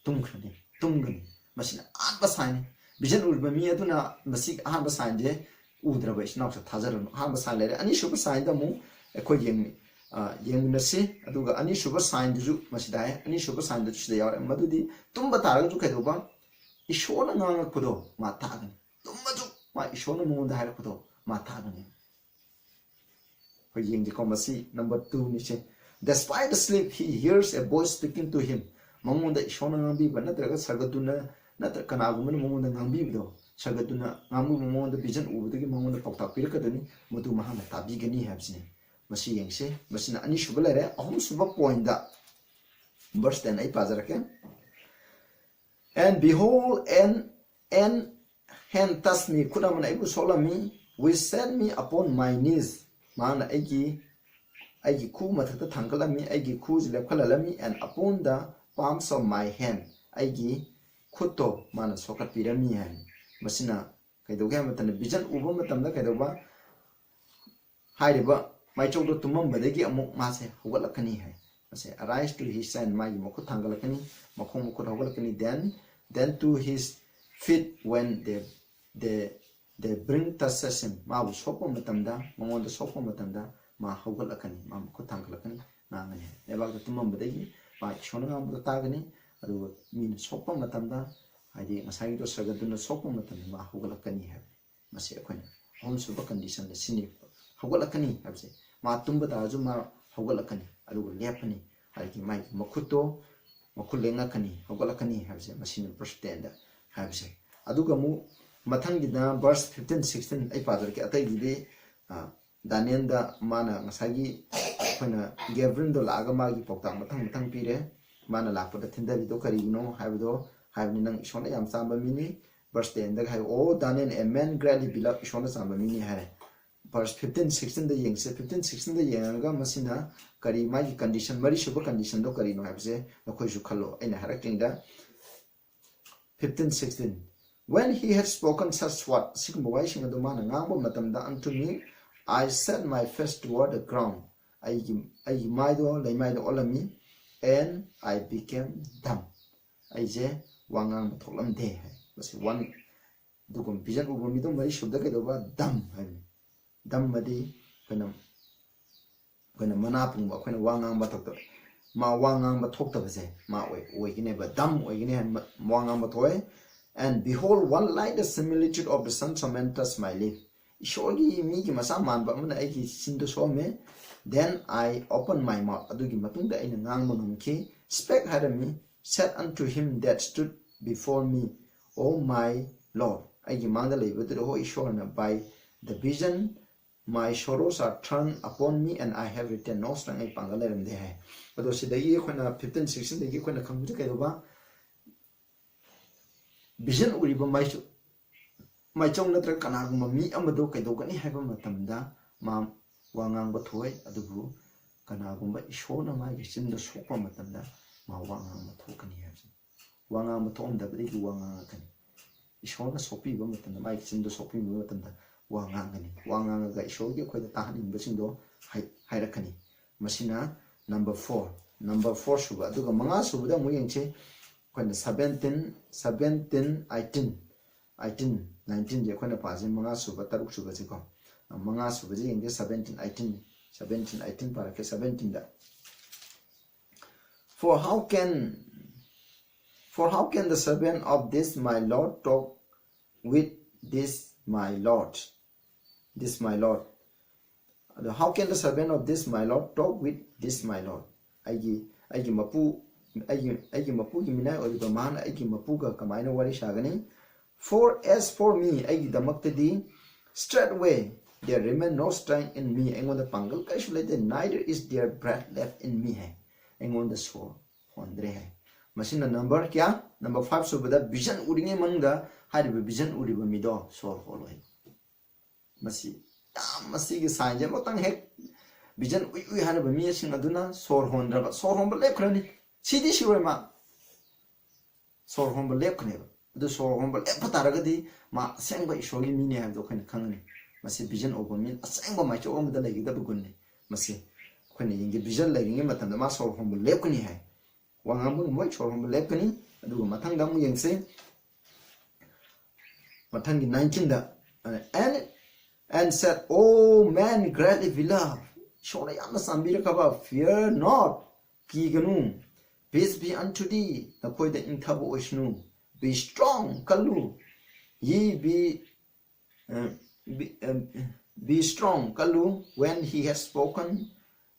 ꯇꯨꯝꯈ꯭ꯔꯅꯤ, ꯇꯨꯝꯒꯅꯤ꯫ ꯃꯁꯤꯅ ꯑꯍꯥꯟꯕ sign ꯅꯤ꯫ Vision ꯎꯔꯤꯕ ꯃꯤ ꯑꯗꯨꯅ ꯃꯁꯤ ꯑꯍꯥꯟꯕ sign ꯁꯦ ꯎꯗ꯭ꯔꯕ ꯏꯆꯤꯟ ꯏꯅꯥꯎꯁꯦ ꯊꯥꯖꯔꯨꯅꯨ꯫ ꯑꯍꯥꯟꯕ sign ꯂꯩꯔꯦ꯫ ꯑꯅꯤꯁꯨꯕ sign ꯗ ꯑꯃꯨꯛ ꯑꯩꯈꯣꯏ ꯌꯦꯡ-, ꯑ, ꯌꯦꯡꯃꯤꯟꯅꯁꯤ꯫ ꯑꯗꯨꯒ ꯑꯅꯤꯁꯨꯕ sign ꯗꯨꯁꯨ ꯃꯁꯤꯗ ꯍꯥꯏ, ꯑꯅꯤꯁꯨꯕ sign ꯗꯨꯁꯨ ꯁꯤꯗ ꯌꯥꯎꯔꯦ꯫ ꯃꯗꯨꯗꯤ ꯇꯨꯝꯕ ꯇꯥꯔꯒꯁꯨ ꯀꯩꯗꯧꯕ? ꯏꯁꯣꯔꯅ ꯉꯥꯡꯉꯛꯄꯗꯣ ꯃꯥ ꯇꯥꯒꯅꯤ꯫ ꯇꯨꯝꯃꯁꯨ ꯃꯥ ꯏꯁꯣꯔꯅ ꯃꯉꯣꯟꯗ ꯍꯥꯏꯔꯛꯄꯗꯣ ꯃꯥ ꯇꯥꯒꯅꯤ꯫ ꯑꯩꯈꯣꯏ ꯌꯦꯡꯁꯤꯀꯣ, ꯃꯁꯤ number two ꯅꯤꯁꯦ꯫ Despite the sleep, he hears a voice speaking to him. ꯃꯉꯣꯟꯗ ꯏꯁꯣꯔꯅ ꯉꯥꯡꯕꯤꯕ ꯅꯠꯇ꯭ꯔꯒ ꯁꯔꯒꯗꯨꯅ ꯅꯠꯇ꯭ꯔ ꯀꯅꯥꯒꯨꯝꯕꯅ ꯃꯉꯣꯟꯗ ꯉꯥꯡꯕꯤꯕꯗꯣ, ꯁꯔꯒꯗꯨꯅ ꯉꯥꯡꯕꯤꯕ, ꯃꯉꯣꯟꯗ vision ꯎꯕꯗꯒꯤ ꯃꯉꯣꯟꯗ ꯄꯥꯎꯇꯥꯛ ꯄꯤꯔꯛꯀꯗꯣꯏꯅꯤ, ꯃꯗꯨ ꯃꯍꯥꯛꯅ ꯇꯥꯕꯤꯒꯅꯤ ꯍꯥꯏꯕꯁꯤꯅꯤ꯫ ꯃꯁꯤ ꯌꯦꯡꯁꯤ꯫ ꯃꯁꯤꯅ ꯑꯅꯤꯁꯨꯕ ꯂꯩꯔꯦ꯫ ꯑꯍꯨꯝꯁꯨꯕ pointꯇ verse ten ꯑꯩ ꯄꯥꯖꯔꯛꯀꯦ꯫ And behold, an, an hand touched me. ꯈꯨꯠ ꯑꯃꯅ ꯑꯩꯕꯨ ꯁꯣꯛꯂꯝꯃꯤ꯫ Which set me upon my knees. ꯃꯍꯥꯛꯅ ꯑꯩꯒꯤ, ꯑꯩꯒꯤ ꯈꯨ ꯃꯊꯛꯇ ꯊꯥꯡꯒꯠꯂꯝꯃꯤ, ꯑꯩꯒꯤ ꯈꯨꯁꯤ ꯂꯦꯞꯈꯠꯍꯜꯂꯝꯃꯤ, and upon the palms of my hand. ꯑꯩꯒꯤ ꯈꯨꯠꯇꯣ ꯃꯥꯅ ꯁꯣꯛꯀꯠꯄꯤꯔꯝꯃꯤ ꯍꯥꯏ꯫ ꯃꯁꯤꯅ ꯀꯩꯗꯧꯒꯦ ꯍꯥꯏꯕ ꯃꯇꯝꯗ, vision ꯎꯕ ꯃꯇꯝꯗ ꯀꯩꯗꯧꯕ? ꯍꯥꯏꯔꯤꯕ ꯃꯥꯏꯆꯧꯗ ꯇꯨꯝꯃꯝꯕꯗꯒꯤ ꯑꯃꯨꯛ ꯃꯥꯁꯦ ꯍꯧꯒꯠꯂꯛꯀꯅꯤ ꯍꯥꯏ꯫ ꯃꯁꯦ, "Arise to his side", ꯃꯥꯒꯤ ꯃꯈꯨꯠ ꯊꯥꯡꯒꯠꯂꯛꯀꯅꯤ, ꯃꯈꯣꯡ ꯃꯈꯨꯠ ꯍꯧꯒꯠꯂꯛꯀꯅꯤ, then, then to his feet when they, they, they bring touches him, ꯃꯥꯕꯨ ꯁꯣꯛꯄ ꯃꯇꯝꯗ, ꯃꯉꯣꯟꯗ ꯁꯣꯛꯄ ꯃꯇꯝꯗ ꯃꯥ ꯍꯧꯒꯠꯂꯛꯀꯅꯤ, ꯃꯥ ꯃꯈꯨꯠ ꯊꯥꯡꯒꯠꯂꯛꯀꯅꯤ, ꯉꯥꯡꯒꯅꯤ ꯍꯥꯏ꯫ ꯂꯩꯕꯥꯛꯇ ꯇꯨꯝꯃꯝꯕꯗꯒꯤ ꯃꯥ ꯏꯁꯣꯔꯅ ꯉꯥꯡꯕꯗꯣ ꯇꯥꯒꯅꯤ, ꯑꯗꯨꯒ ꯃꯤꯅ ꯁꯣꯛꯄ ꯃꯇꯝꯗ, ꯍꯥꯏꯗꯤ ꯉꯁꯥꯏꯒꯤꯗꯣ ꯁꯔꯒꯗꯨꯅ ꯁꯣꯛꯄ ꯃꯇꯝꯗ ꯃꯥ ꯍꯧꯒꯠꯂꯛꯀꯅꯤ ꯍꯥꯏꯕ꯫ ꯃꯁꯤ ꯑꯩꯈꯣꯏꯅ ꯑꯍꯨꯝꯁꯨꯕ conditionꯗ ꯁꯤꯅꯤ꯫ ꯍꯧꯒꯠꯂꯛꯀꯅꯤ ꯍꯥꯏꯕꯁꯦ, ꯃꯥ ꯇꯨꯝꯕ ꯇꯥꯔꯁꯨ ꯃꯥ ꯍꯧꯒꯠꯂꯛꯀꯅꯤ, ꯑꯗꯨꯒ ꯂꯦꯞꯀꯅꯤ, ꯍꯥꯏꯗꯤ ꯃꯥꯒꯤ ꯃꯈꯨꯠꯇꯣ, ꯃꯈꯨꯠ ꯂꯦꯡꯉꯛꯀꯅꯤ, ꯍꯧꯒꯠꯂꯛꯀꯅꯤ ꯍꯥꯏꯕꯁꯦ ꯃꯁꯤꯅ verse tenꯗ ꯍꯥꯏꯕꯁꯦ꯫ ꯑꯗꯨꯒ ꯑꯃꯨꯛ ꯃꯊꯪꯒꯤꯗ verse fifteen, sixteen ꯑꯩ ꯄꯥꯖꯔꯛꯀꯦ꯫ ꯑꯇꯩꯗꯨꯗꯤ, ꯑ, ꯗꯥꯅꯤꯌꯦꯜꯗ ꯃꯥꯅ ꯉꯁꯥꯏꯒꯤ ꯑꯩꯈꯣꯏꯅ ꯒꯦꯕ꯭ꯔꯤꯌꯦꯜꯗꯣ ꯂꯥꯛꯑꯒ ꯃꯥꯒꯤ ꯄꯥꯎꯇꯥꯛ ꯃꯊꯪ ꯃꯊꯪ ꯄꯤꯔꯦ꯫ ꯃꯥꯅ ꯂꯥꯛꯄꯗ ꯊꯤꯟꯊꯔꯤꯗꯣ ꯀꯔꯤꯒꯤꯅꯣ ꯍꯥꯏꯕꯗꯣ ꯍꯥꯏꯕꯅꯤ, "ꯅꯪ ꯏꯁꯣꯔꯅ ꯌꯥꯝ ꯆꯥꯟꯕ ꯃꯤꯅꯤ"꯫ Verse tenꯗꯒ high, "Oh Daniel, a man greatly beloved", ꯏꯁꯣꯔꯅ ꯆꯥꯟꯕ ꯃꯤꯅꯤ ꯍꯥꯏꯔꯦ꯫ Verse fifteen, sixteenꯗ ꯌꯦꯡꯁꯦ꯫ Fifteen, sixteenꯗ ꯌꯦꯡꯉꯒ ꯃꯁꯤꯅ ꯀꯔꯤ, ꯃꯥꯒꯤ condition, ꯃꯔꯤꯁꯨꯕ conditionꯗꯣ ꯀꯔꯤꯅꯣ ꯍꯥꯏꯕꯁꯦ ꯅꯈꯣꯏꯁꯨ ꯈꯜꯂꯣ꯫ ꯑꯩꯅ ꯍꯥꯏꯔꯛꯇ꯭ꯔꯤꯉꯩꯗ fifteen, sixteen, "When he had spoken such word", ꯑꯁꯤꯒꯨꯝꯕ ꯋꯥꯍꯩꯁꯤꯡ ꯑꯗꯨ ꯃꯥꯅ ꯉꯥꯡꯕ ꯃꯇꯝꯗ, "unto me, I set my face toward the ground", ꯑꯩꯒꯤ, ꯑꯩꯒꯤ ꯃꯥꯏꯗꯣ ꯂꯩꯃꯥꯏꯗ ꯑꯣꯜꯂꯝꯃꯤ, "and I became dumb", ꯑꯩꯁꯦ ꯋꯥ ꯉꯥꯡꯕ ꯊꯣꯛꯂꯝꯗꯦ ꯍꯥꯏ꯫ ꯃꯁꯤ one, ꯑꯗꯨꯒꯨꯝꯕ vision ꯎꯕ ꯃꯤꯗꯣ ꯃꯔꯤ ꯁꯨꯕꯗ ꯀꯩꯗꯧꯕ? Dumb ꯍꯥꯏꯕꯅꯤ꯫ Dumb ꯑꯗꯤ ꯑꯩꯈꯣꯏꯅ, ꯑꯩꯈꯣꯏꯅ ꯃꯅꯥ ꯄꯨꯡꯕ, ꯑꯩꯈꯣꯏꯅ ꯋꯥ ꯉꯥꯡꯕ ꯊꯣꯛꯇꯕ, ꯃꯥ ꯋꯥ ꯉꯥꯡꯕ ꯊꯣꯛꯇꯕꯁꯦ ꯃꯥ ꯑꯣꯏ-, ꯑꯣꯏꯒꯅꯦꯕ, dumb ꯑꯣꯏꯒꯅꯤ ꯍꯥꯏꯅ ꯃ-, ꯋꯥ ꯉꯥꯡꯕ ꯊꯣꯛꯑꯦ꯫ And behold, one like the similitude of the Son of Man touched my lip. ꯏꯁꯣꯔꯒꯤ ꯃꯤꯒꯤ ꯃꯆꯥ ꯃꯥꯟꯕ ꯑꯃꯅ ꯑꯩꯒꯤ ꯆꯤꯟꯗꯨ ꯁꯣꯛꯑꯝꯃꯦ. Then I opened my mouth. ꯑꯗꯨꯒꯤ ꯃꯇꯨꯡꯗ ꯑꯩꯅ ꯉꯥꯡꯕ ꯉꯝꯈꯤ. Spake ꯍꯥꯏꯔꯝꯃꯤ. Said unto him that stood before me, O my Lord. ꯑꯩꯒꯤ ꯃꯥꯡꯗ ꯂꯩꯕꯗꯨꯗ, ꯍꯣ ꯏꯁꯣꯔꯅ, by the vision my sorrows are turned upon me and I have retained no strength. ꯑꯩ ꯄꯥꯡꯒꯜ ꯂꯩꯔꯝꯗꯦ ꯍꯥꯏ. ꯑꯗꯣ ꯁꯤꯗꯒꯤ ꯑꯩꯈꯣꯏꯅ fifteen sixteen ꯗꯒꯤ ꯑꯩꯈꯣꯏꯅ ꯈꯪꯕꯁꯦ ꯀꯩꯗꯧꯕ? Vision ꯎꯔꯤꯕ ꯃꯥꯏꯁꯨ ꯃꯥꯏꯆꯧ ꯅꯠꯇ꯭ꯔꯒ ꯀꯅꯥꯒꯨꯝꯕ ꯃꯤ ꯑꯃꯗꯣ ꯀꯩꯗꯧꯒꯅꯤ ꯍꯥꯏꯕ ꯃꯇꯝꯗ ꯃꯥ ꯋꯥ ꯉꯥꯡꯕ ꯊꯣꯛꯑꯣꯏ, ꯑꯗꯨꯕꯨ ꯀꯅꯥꯒꯨꯝꯕ ꯏꯁꯣꯔꯅ ꯃꯥꯒꯤ ꯆꯤꯟꯗ ꯁꯣꯛꯄ ꯃꯇꯝꯗ ꯃꯥ ꯋꯥ ꯉꯥꯡꯕ ꯊꯣꯛꯀꯅꯤ ꯍꯥꯏꯕꯁꯤꯅꯤ꯫ ꯋꯥ ꯉꯥꯡꯕ ꯊꯣꯛꯑꯝꯗꯕꯗꯒꯤ ꯋꯥ ꯉꯥꯡꯉꯛꯀꯅꯤ꯫ ꯏꯁꯣꯔꯅ ꯁꯣꯛꯄꯤꯕ ꯃꯇꯝꯗ, ꯃꯥꯒꯤ ꯆꯤꯟꯗ ꯁꯣꯛꯄꯤꯕ ꯃꯇꯝꯗ ꯋꯥ ꯉꯥꯡꯒꯅꯤ꯫ ꯋꯥ ꯉꯥꯡꯉꯒ ꯏꯁꯣꯔꯒꯤ ꯑꯩꯈꯣꯏꯗ ꯇꯥꯍꯟꯅꯤꯡꯕꯁꯤꯡꯗꯣ ꯍꯥꯏ-, ꯍꯥꯏꯔꯛꯀꯅꯤ꯫ ꯃꯁꯤꯅ number four, number four ꯁꯨꯕ꯫ ꯑꯗꯨꯒ ꯃꯉꯥ ꯁꯨꯕꯗ ꯑꯃꯨꯛ ꯌꯦꯡꯁꯤ꯫ ꯑꯩꯈꯣꯏꯅ seventeen, seventeen, eighteen, eighteen, nineteenꯁꯦ ꯑꯩꯈꯣꯏꯅ ꯄꯥꯁꯤ, ꯃꯉꯥ ꯁꯨꯕ, ꯇꯔꯨꯛ ꯁꯨꯕꯁꯤꯀꯣ꯫ ꯃꯉꯥ ꯁꯨꯕꯁꯤ ꯌꯦꯡꯁꯤ, seventeen, eighteen, seventeen, eighteen ꯄꯥꯔꯛꯀꯦ, seventeenꯗ꯫ For how can, for how can the servant of this my Lord talk with this my Lord? This my Lord. ꯑꯗꯣ, how can the servant of this my Lord talk with this my Lord? ꯑꯩꯒꯤ, ꯑꯩꯒꯤ ꯃꯄꯨ, ꯑꯩꯒꯤ, ꯑꯩꯒꯤ ꯃꯄꯨꯒꯤ ꯃꯤꯅꯥꯏ ꯑꯣꯏꯔꯤꯕ ꯃꯍꯥꯛꯅ ꯑꯩꯒꯤ ꯃꯄꯨꯒ ꯀꯃꯥꯏꯅ ꯋꯥꯔꯤ ꯁꯥꯒꯅꯤ? For as for me, ꯑꯩꯒꯤꯗꯃꯛꯇꯗꯤ, straightway there remain no strength in me, ꯑꯩꯉꯣꯟꯗ ꯄꯥꯡꯒꯜ ꯀꯔꯤꯁꯨ ꯂꯩꯇꯦ, neither is there breath left in me ꯍꯥꯏ, ꯑꯩꯉꯣꯟꯗ ꯁꯣꯔ ꯍꯣꯟꯗ꯭ꯔꯦ ꯍꯥꯏ꯫ ꯃꯁꯤꯅ number ꯀꯌꯥ? Number five ꯁꯨꯕꯗ vision ꯎꯔꯤꯉꯩ ꯃꯅꯨꯡꯗ ꯍꯥꯏꯔꯤꯕ vision ꯎꯔꯤꯕ ꯃꯤꯗꯣ ꯁꯣꯔ ꯍꯣꯜꯂꯣꯏ꯫ ꯃꯁꯤ ꯌꯥꯝ, ꯃꯁꯤꯒꯤ signꯁꯦ ꯑꯃꯇꯪ ꯍꯦꯛ vision ꯎꯏ ꯎꯏ ꯍꯥꯏꯔꯤꯕ ꯃꯤꯁꯤꯡ ꯑꯗꯨꯅ ꯁꯣꯔ ꯍꯣꯟꯗ꯭ꯔꯕ, ꯁꯣꯔ ꯍꯣꯟꯕ ꯂꯦꯞꯈ꯭ꯔꯅꯤ, ꯁꯤꯗꯤ ꯁꯤꯔꯣꯏ ꯃꯥ, ꯁꯣꯔ ꯍꯣꯟꯕ ꯂꯦꯞꯈ꯭ꯔꯅꯦꯕ꯫ ꯑꯗꯨ ꯁꯣꯔ ꯍꯣꯟꯕ ꯂꯦꯞꯄ ꯇꯥꯔꯒꯗꯤ ꯃꯥ ꯑꯁꯦꯡꯕ ꯏꯁꯣꯔꯒꯤ ꯃꯤꯅꯤ ꯍꯥꯏꯕꯗꯣ ꯑꯩꯈꯣꯏꯅ ꯈꯪꯒꯅꯤ꯫ ꯃꯁꯤ vision ꯎꯕ ꯃꯤ ꯑꯁꯦꯡꯕ ꯃꯥꯏꯆꯧ ꯑꯃꯗ ꯂꯩꯒꯗꯕ ꯒꯨꯟꯅꯤ꯫ ꯃꯁꯤ ꯑꯩꯈꯣꯏꯅ ꯌꯦꯡꯒꯦ, vision ꯂꯩꯔꯤꯉꯩ ꯃꯇꯝꯗ ꯃꯥ ꯁꯣꯔ ꯍꯣꯟꯕ ꯂꯦꯞꯀꯅꯤ ꯍꯥꯏ꯫ ꯋꯥ ꯉꯥꯡꯕ ꯉꯝꯃꯣꯏ, ꯁꯣꯔ ꯍꯣꯟꯕ ꯂꯦꯞꯀꯅꯤ꯫ ꯑꯗꯨꯒ ꯃꯊꯪꯗ ꯑꯃꯨꯛ ꯌꯦꯡꯁꯤ, ꯃꯊꯪꯒꯤ nineteenꯗ, and, and said, O man greatly beloved, ꯏꯁꯣꯔꯅ ꯌꯥꯝꯅ ꯆꯥꯟꯕꯤꯔꯛꯈ꯭ꯔꯕ, fear not, ꯀꯤꯒꯅꯨ, peace be unto thee, ꯅꯈꯣꯏꯗ ꯏꯪꯊꯕ ꯑꯣꯏꯁꯅꯨ, Be strong, ꯀꯜꯂꯨ. Ye be, uh, be, uh, be strong, ꯀꯜꯂꯨ. When he has spoken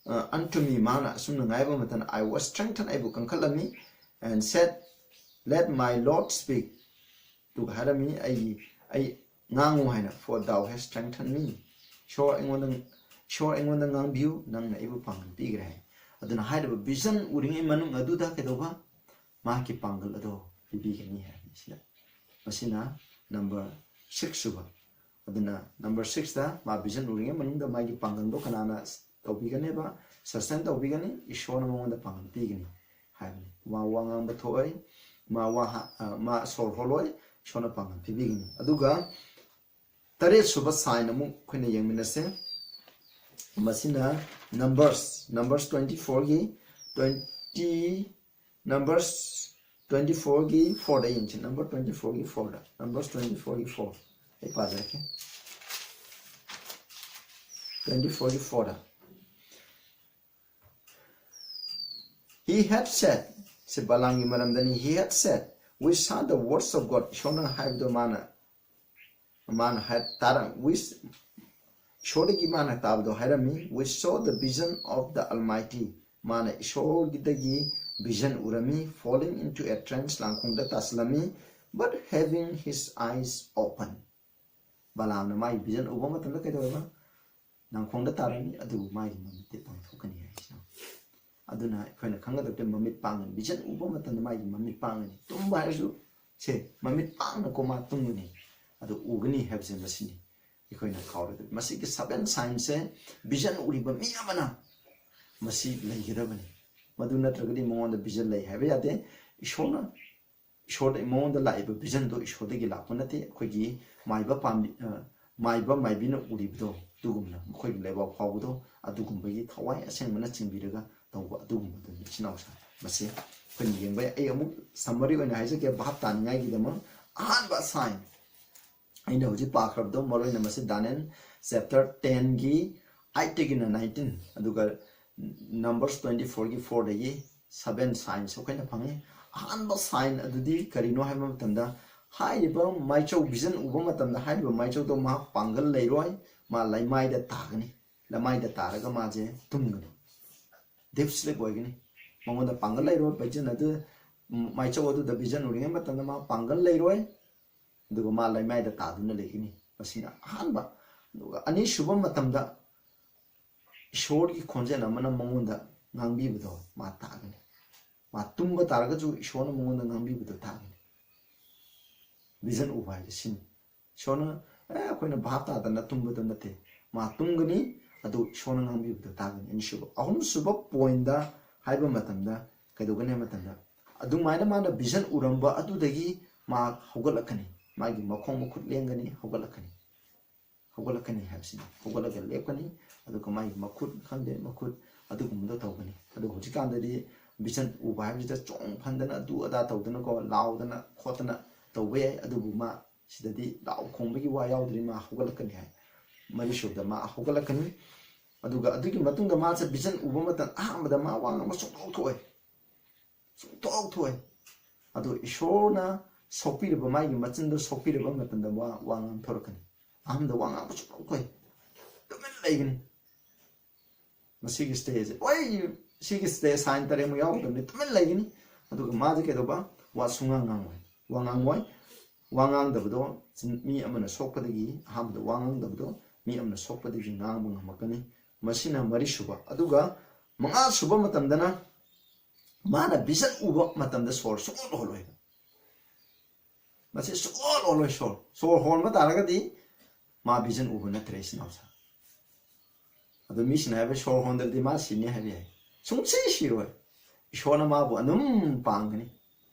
uh, unto me, ꯃꯥꯅ ꯑꯁꯨꯝꯅ ꯉꯥꯏꯕ ꯃꯇꯝꯗ, I was strengthened, ꯑꯩꯕꯨ ꯀꯟꯈꯠꯂꯝꯃꯤ, and said, Let my Lord speak. ꯑꯗꯨꯒ ꯍꯥꯏꯔꯝꯃꯤ, ꯑꯩꯒꯤ ꯑꯩ ꯉꯥꯡꯉꯨ ꯍꯥꯏꯅ, for thou hast strengthened me. ꯏꯁꯣꯔ ꯑꯩꯉꯣꯟꯗ ꯏꯁꯣꯔ ꯑꯩꯉꯣꯟꯗ ꯉꯥꯡꯕꯤꯌꯨ, ꯅꯪꯅ ꯑꯩꯕꯨ ꯄꯥꯡꯒꯜ ꯄꯤꯈ꯭ꯔꯦ ꯍꯥꯏ꯫ ꯑꯗꯨꯅ ꯍꯥꯏꯔꯤꯕ ꯚꯤꯖꯟ ꯎꯔꯤꯉꯩ ꯃꯅꯨꯡ ꯑꯗꯨꯗ ꯀꯩꯗꯧꯕ? ꯃꯍꯥꯛꯀꯤ ꯄꯥꯡꯒꯜ ꯑꯗꯣ ꯄꯤꯕꯤꯒꯅꯤ ꯍꯥꯏꯕꯅꯤ꯫ ꯁꯤꯗ ꯃꯁꯤꯅ ꯅꯝꯕꯔ ꯁꯤꯛꯁ ꯁꯨꯕ꯫ ꯑꯗꯨꯅ ꯅꯝꯕꯔ ꯁꯤꯛꯁꯇ ꯃꯥ ꯚꯤꯖꯟ ꯎꯔꯤꯉꯩ ꯃꯅꯨꯡꯗ ꯃꯥꯒꯤ ꯄꯥꯡꯒꯜꯗꯣ ꯀꯅꯥꯅ ꯇꯧꯕꯤꯒꯅꯦꯕ? ꯁꯁꯇꯦꯟ ꯇꯧꯕꯤꯒꯅꯤ, ꯏꯁꯣꯔꯅ ꯃꯉꯣꯟꯗ ꯄꯥꯡꯒꯜ ꯄꯤꯒꯅꯤ ꯍꯥꯏꯕꯅꯤ꯫ ꯃꯥ ꯋꯥ ꯉꯥꯡꯕ ꯊꯣꯛꯑꯣꯏ, ꯃꯥ ꯋꯥ ꯍꯥ- ꯑ, ꯃꯥ ꯁꯣꯔ ꯍꯣꯜꯂꯣꯏ, ꯏꯁꯣꯔꯅ ꯄꯥꯡꯒꯜ ꯄꯤꯕꯤꯒꯅꯤ꯫ ꯑꯗꯨꯒ ꯇꯔꯦꯠ ꯁꯨꯕ ꯁꯥꯏꯟ ꯑꯃꯨꯛ ꯑꯩꯈꯣꯏꯅ ꯌꯦꯡꯃꯤꯟꯅꯁꯦ꯫ ꯃꯁꯤꯅ ꯅꯝꯕꯔꯁ ꯅꯝꯕꯔꯁ ꯇ꯭ꯋꯦꯟꯇꯤ ꯐꯣꯔꯒꯤ ꯇ꯭ꯋꯦꯟꯇꯤ ꯅꯝꯕꯔꯁ ꯇ꯭ꯋꯦꯟꯇꯤ ꯐꯣꯔꯒꯤ ꯐꯣꯔꯗ ꯌꯦꯡꯁꯤ꯫ ꯅꯝꯕꯔ ꯇ꯭ꯋꯦꯟꯇꯤ ꯐꯣꯔꯒꯤ ꯐꯣꯔꯗ ꯅꯝꯕꯔꯁ ꯇ꯭ꯋꯦꯟꯇꯤ ꯐꯣꯔꯒꯤ ꯐꯣꯔ ꯑꯩ ꯄꯥꯖꯔꯛꯀꯦ꯫ ꯇ꯭ꯋꯦꯟꯇꯤ ꯐꯣꯔꯒꯤ ꯐꯣꯔꯗ He had said, ꯁꯤ ꯕꯂꯥꯝꯒꯤ ꯃꯔꯝꯗꯅꯤ꯫ He had said, We saw the words of God. ꯏꯁꯣꯔꯅ ꯍꯥꯏꯕꯗꯣ ꯃꯥꯅ ꯃꯥꯅ ꯍꯥꯏ ꯇꯥꯔꯝ we ꯏꯁꯣꯔꯗꯒꯤ ꯃꯥꯅ ꯇꯥꯕꯗꯣ ꯍꯥꯏꯔꯝꯃꯤ꯫ We saw the vision of the Almighty. ꯃꯥꯅ ꯏꯁꯣꯔꯒꯤꯗꯒꯤ ꯚꯤꯖꯟ ꯎꯔꯝꯃꯤ꯫ Falling into a trance, ꯂꯥꯡꯈꯣꯡꯗ ꯇꯥꯁꯤꯜꯂꯝꯃꯤ꯫ But having his eyes open, ꯕꯂꯥꯝꯅ ꯃꯥꯒꯤ ꯚꯤꯖꯟ ꯎꯕ ꯃꯇꯝꯗ ꯀꯩꯗꯧꯔꯕ? ꯂꯥꯡꯈꯣꯡꯗ ꯇꯥꯔꯝꯃꯤ, ꯑꯗꯨꯕꯨ ꯃꯥꯒꯤ ꯃꯃꯤꯠꯇꯤ ꯄꯥꯡꯊꯣꯛꯀꯅꯤ ꯍꯥꯏꯁꯤꯅ꯫ ꯑꯗꯨꯅ ꯑꯩꯈꯣꯏꯅ ꯈꯪꯒꯗꯕꯗꯤ ꯃꯃꯤꯠ ꯄꯥꯡꯒꯅꯤ꯫ ꯚꯤꯖꯟ ꯎꯕ ꯃꯇꯝꯗ ꯃꯥꯒꯤ ꯃꯃꯤꯠ ꯄꯥꯡꯒꯅꯤ꯫ ꯇꯨꯝꯕ ꯍꯥꯏꯔꯁꯨ ꯁꯦ ꯃꯃꯤꯠ ꯄꯥꯡꯅꯀꯣ ꯃꯥ ꯇꯨꯝꯒꯅꯤ꯫ ꯑꯗꯨ ꯎꯒꯅꯤ ꯍꯥꯏꯕꯁꯦ ꯃꯁꯤꯅꯤ ꯑꯩꯈꯣꯏꯅ ꯈꯥꯎꯔꯗꯕ꯫ ꯃꯁꯤꯒꯤ ꯁꯚꯦꯟ ꯁꯥꯏꯟꯁꯦ ꯚꯤꯖꯟ ꯎꯔꯤꯕ ꯃꯤ ꯑꯃꯅ ꯃꯁꯤ ꯂꯩꯒꯗꯕꯅꯤ꯫ ꯃꯗꯨ ꯅꯠꯇ꯭ꯔꯒꯗꯤ ꯃꯉꯣꯟꯗ ꯚꯤꯖꯟ ꯂꯩ ꯍꯥꯏꯕ ꯌꯥꯗꯦ꯫ ꯏꯁꯣꯔꯅ ꯏꯁꯣꯔꯗ ꯃꯉꯣꯟꯗ ꯂꯥꯛꯏꯕ ꯚꯤꯖꯟꯗꯣ ꯏꯁꯣꯔꯗꯒꯤ ꯂꯥꯛꯄ ꯅꯠꯇꯦ꯫ ꯑꯩꯈꯣꯏꯒꯤ ꯃꯥꯏꯕ ꯄꯥꯝꯕꯤ ꯑ, ꯃꯥꯏꯕ ꯃꯥꯏꯕꯤꯅ ꯎꯔꯤꯕꯗꯣ ꯑꯗꯨꯒꯨꯝꯅ ꯃꯈꯣꯏꯒꯤ ꯂꯩꯕꯥꯛ ꯐꯥꯎꯕꯗꯣ ꯑꯗꯨꯒꯨꯝꯕꯒꯤ ꯊꯋꯥꯏ ꯑꯁꯦꯡꯕꯅ ꯆꯤꯡꯕꯤꯔꯒ ꯇꯧꯕ ꯑꯗꯨꯒꯨꯝꯕꯗꯨꯅꯤ ꯏꯆꯤꯟ ꯏꯅꯥꯎꯁꯥ꯫ ꯃꯁꯤ ꯑꯩꯈꯣꯏꯅ ꯌꯦꯡꯕ ꯌꯥꯏ꯫ ꯑꯩ ꯑꯃꯨꯛ ꯁꯝꯃꯔꯤ ꯑꯣꯏꯅ ꯍꯥꯏꯖꯒꯦ ꯚꯥꯞ ꯇꯥꯅꯤꯡꯉꯥꯏꯒꯤꯗꯃꯛ꯫ ꯑꯍꯥꯟꯕ ꯁꯥꯏꯟ ꯑꯩꯅ ꯍꯧꯖꯤꯛ ꯄꯥꯈ꯭ꯔꯕꯗꯣ, ꯃꯔꯨ ꯑꯣꯏꯅ ꯃꯁꯤ ꯗꯥꯅꯤꯌꯦꯜ ꯆꯦꯞꯇꯔ ꯇꯦꯟꯒꯤ ꯑꯩꯠꯇꯒꯤꯅ ꯅꯥꯏꯟꯇꯤꯟ, ꯑꯗꯨꯒ ꯅꯝꯕꯔꯁ ꯇ꯭ꯋꯦꯟꯇꯤ ꯐꯣꯔꯒꯤ ꯐꯣꯔꯗꯒꯤ seven signs ꯑꯩꯈꯣꯏꯅ ꯐꯪꯉꯤ꯫ ꯑꯍꯥꯟꯕ sign ꯑꯗꯨꯗꯤ ꯀꯔꯤꯅꯣ ꯍꯥꯏꯕ ꯃꯇꯝꯗ, ꯍꯥꯏꯔꯤꯕ ꯃꯥꯏꯆꯧ, vision ꯎꯕ ꯃꯇꯝꯗ ꯍꯥꯏꯔꯤꯕ ꯃꯥꯏꯆꯧꯗꯣ ꯃꯍꯥꯛ ꯄꯥꯡꯒꯜ ꯂꯩꯔꯣꯏ, ꯃꯥ ꯂꯩꯃꯥꯏꯗ ꯇꯥꯒꯅꯤ꯫ ꯂꯩꯃꯥꯏꯗ ꯇꯥꯔꯒ ꯃꯥꯁꯦ ꯇꯨꯝꯒꯅꯤ, deep sleep ꯑꯣꯏꯒꯅꯤ꯫ ꯃꯉꯣꯟꯗ ꯄꯥꯡꯒꯜ ꯂꯩꯔꯣꯏ꯫ Vision ꯑꯗꯨ, ꯃꯥꯏꯆꯧ ꯑꯗꯨꯗ vision ꯎꯔꯤꯉꯩ ꯃꯇꯝꯗ ꯃꯥ ꯄꯥꯡꯒꯜ ꯂꯩꯔꯣꯏ, ꯑꯗꯨꯒ ꯃꯥ ꯂꯩꯃꯥꯏꯗ ꯇꯥꯗꯨꯅ ꯂꯩꯒꯅꯤ꯫ ꯃꯁꯤꯅ ꯑꯍꯥꯟꯕ꯫ ꯑꯗꯨꯒ ꯑꯅꯤꯁꯨꯕ ꯃꯇꯝꯗ ꯏꯁꯣꯔꯒꯤ ꯈꯣꯟꯖꯦꯜ ꯑꯃꯅ ꯃꯉꯣꯟꯗ ꯉꯥꯡꯕꯤꯕꯗꯣ ꯃꯥ ꯇꯥꯒꯅꯤ꯫ ꯃꯥ ꯇꯨꯝꯕ ꯇꯥꯔꯒꯁꯨ ꯏꯁꯣꯔꯅ ꯃꯉꯣꯟꯗ ꯉꯥꯡꯕꯤꯕꯗꯣ ꯇꯥꯒꯅꯤ꯫ Vision ꯎꯕ ꯍꯥꯏꯁꯦ ꯁꯤꯅꯤ꯫ ꯏꯁꯣꯔꯅ, ꯑꯦ, ꯑꯩꯈꯣꯏꯅ ꯚꯥꯞ ꯇꯥꯗꯅ ꯇꯨꯝꯕꯗꯣ ꯅꯠꯇꯦ꯫ ꯃꯥ ꯇꯨꯝꯒꯅꯤ, ꯑꯗꯨ ꯏꯁꯣꯔꯅ ꯉꯥꯡꯕꯤꯕꯗꯣ ꯇꯥꯒꯅꯤ꯫ ꯑꯅꯤꯁꯨꯕ꯫ ꯑꯍꯨꯝꯁꯨꯕ pointꯇ ꯍꯥꯏꯕ ꯃꯇꯝꯗ ꯀꯩꯗꯧꯒꯅꯤ ꯍꯥꯏꯕ ꯃꯇꯝꯗ, ꯑꯗꯨꯃꯥꯏꯅ ꯃꯥꯅ vision ꯎꯔꯝꯕ ꯑꯗꯨꯗꯒꯤ ꯃꯥ ꯍꯧꯒꯠꯂꯛꯀꯅꯤ꯫ ꯃꯥꯒꯤ ꯃꯈꯣꯡ ꯃꯈꯨꯠ ꯂꯦꯡꯒꯅꯤ, ꯍꯧꯒꯠꯂꯛꯀꯅꯤ꯫ ꯍꯧꯒꯠꯂꯛꯀꯅꯤ ꯍꯥꯏꯕꯁꯤꯅꯤ꯫ ꯍꯧꯒꯠꯂꯒ ꯂꯦꯞꯀꯅꯤ, ꯑꯗꯨꯒ ꯃꯥꯒꯤ ꯃꯈꯨꯠ ꯈꯪꯗꯦ, ꯃꯈꯨꯠ ꯑꯗꯨꯒꯨꯝꯕꯗꯣ ꯇꯧꯒꯅꯤ꯫ ꯑꯗꯣ ꯍꯧꯖꯤꯛꯀꯥꯟꯗꯗꯤ vision ꯎꯕ ꯍꯥꯏꯕꯁꯤꯗ ꯆꯣꯡ ꯐꯟꯗꯅ, ꯑꯗꯨ ꯑꯗꯥ ꯇꯧꯗꯅꯀꯣ, ꯂꯥꯎꯗꯅ ꯈꯣꯠꯇꯅ ꯇꯧꯕ ꯌꯥꯏ꯫ ꯑꯗꯨꯕꯨ ꯃꯥ ꯁꯤꯗꯗꯤ ꯂꯥꯎ ꯈꯣꯡꯕꯒꯤ ꯋꯥ ꯌꯥꯎꯗ꯭ꯔꯤ, ꯃꯥ ꯍꯧꯒꯠꯂꯛꯀꯅꯤ ꯍꯥꯏ꯫ ꯃꯔꯤꯁꯨꯕꯗ ꯃꯥ ꯍꯧꯒꯠꯂꯛꯀꯅꯤ꯫ ꯑꯗꯨꯒ ꯑꯗꯨꯒꯤ ꯃꯇꯨꯡꯗ ꯃꯥꯁꯦ vision ꯎꯕ ꯃꯇꯝ, ꯑꯍꯥꯟꯕꯗ ꯃꯥ ꯋꯥ ꯉꯥꯡꯕ ꯁꯨꯡꯊꯣꯛ ꯊꯣꯛꯑꯣꯏ, ꯁꯨꯡꯊꯣꯛ ꯊꯣꯛꯑꯣꯏ꯫ ꯑꯗꯣ ꯏꯁꯣꯔꯅ ꯁꯣꯛꯄꯤꯔꯕ, ꯃꯥꯒꯤ ꯃꯆꯤꯟꯗꯣ ꯁꯣꯛꯄꯤꯔꯕ ꯃꯇꯝꯗ ꯋꯥ, ꯋꯥ ꯉꯥꯡꯊꯣꯔꯛꯀꯅꯤ꯫ ꯑꯍꯥꯟꯕꯗ ꯋꯥ ꯉꯥꯡꯕ ꯁꯨꯡꯊꯣꯛ ꯊꯣꯛꯑꯣꯏ, ꯇꯨꯃꯤꯟ ꯂꯩꯒꯅꯤ꯫ ꯃꯁꯤꯒꯤ stageꯁꯦ, ꯍꯣꯏ, ꯁꯤꯒꯤ stage, sign ꯇꯔꯦꯠꯃꯨꯛ ꯌꯥꯎꯔꯛꯇꯕꯅꯤ, ꯇꯨꯃꯤꯟ ꯂꯩꯒꯅꯤ꯫ ꯑꯗꯨꯒ ꯃꯥꯁꯦ ꯀꯩꯗꯧꯕ? ꯋꯥ ꯁꯨꯡꯉꯥꯡ ꯉꯥꯡꯉꯣꯏ, ꯋꯥ ꯉꯥꯡꯉꯣꯏ꯫ ꯋꯥ ꯉꯥꯡꯗꯕꯗꯣ, ꯃꯤ ꯑꯃꯅ ꯁꯣꯛꯄꯗꯒꯤ, ꯑꯍꯥꯟꯕꯗ ꯋꯥ ꯉꯥꯡꯗꯕꯗꯣ ꯃꯤ ꯑꯃꯅ ꯁꯣꯛꯄꯗꯒꯤ ꯉꯥꯡꯕ ꯉꯝꯃꯛꯀꯅꯤ꯫ ꯃꯁꯤꯅ ꯃꯔꯤꯁꯨꯕ꯫ ꯑꯗꯨꯒ ꯃꯉꯥꯁꯨꯕ ꯃꯇꯝꯗꯅ ꯃꯥꯅ vision ꯎꯕ ꯃꯇꯝꯗ ꯁꯣꯔ ꯁꯨꯡꯍꯣꯜ ꯍꯣꯜꯂꯣꯏꯕ꯫ ꯃꯁꯤ ꯁꯨꯡꯍꯣꯜ ꯍꯣꯜꯂꯣꯏ ꯁꯣꯔ꯫ ꯁꯣꯔ ꯍꯣꯟꯕ ꯇꯥꯔꯒꯗꯤ ꯃꯥ vision ꯎꯕ ꯅꯠꯇ꯭ꯔꯦ, ꯏꯆꯤꯟ ꯏꯅꯥꯎꯁꯦ꯫ ꯑꯗꯣ ꯃꯤꯁꯤꯡꯅ ꯍꯥꯏꯕ, "ꯁꯣꯔ ꯍꯣꯟꯗ꯭ꯔꯗꯤ ꯃꯥ ꯁꯤꯅꯤ" ꯍꯥꯏꯕ ꯌꯥꯏ꯫ ꯁꯨꯡꯁꯤ ꯁꯤꯔꯣꯏ꯫ ꯏꯁꯣꯔꯅ ꯃꯥꯕꯨ ꯑꯗꯨꯝ ꯄꯥꯡꯒꯅꯤ꯫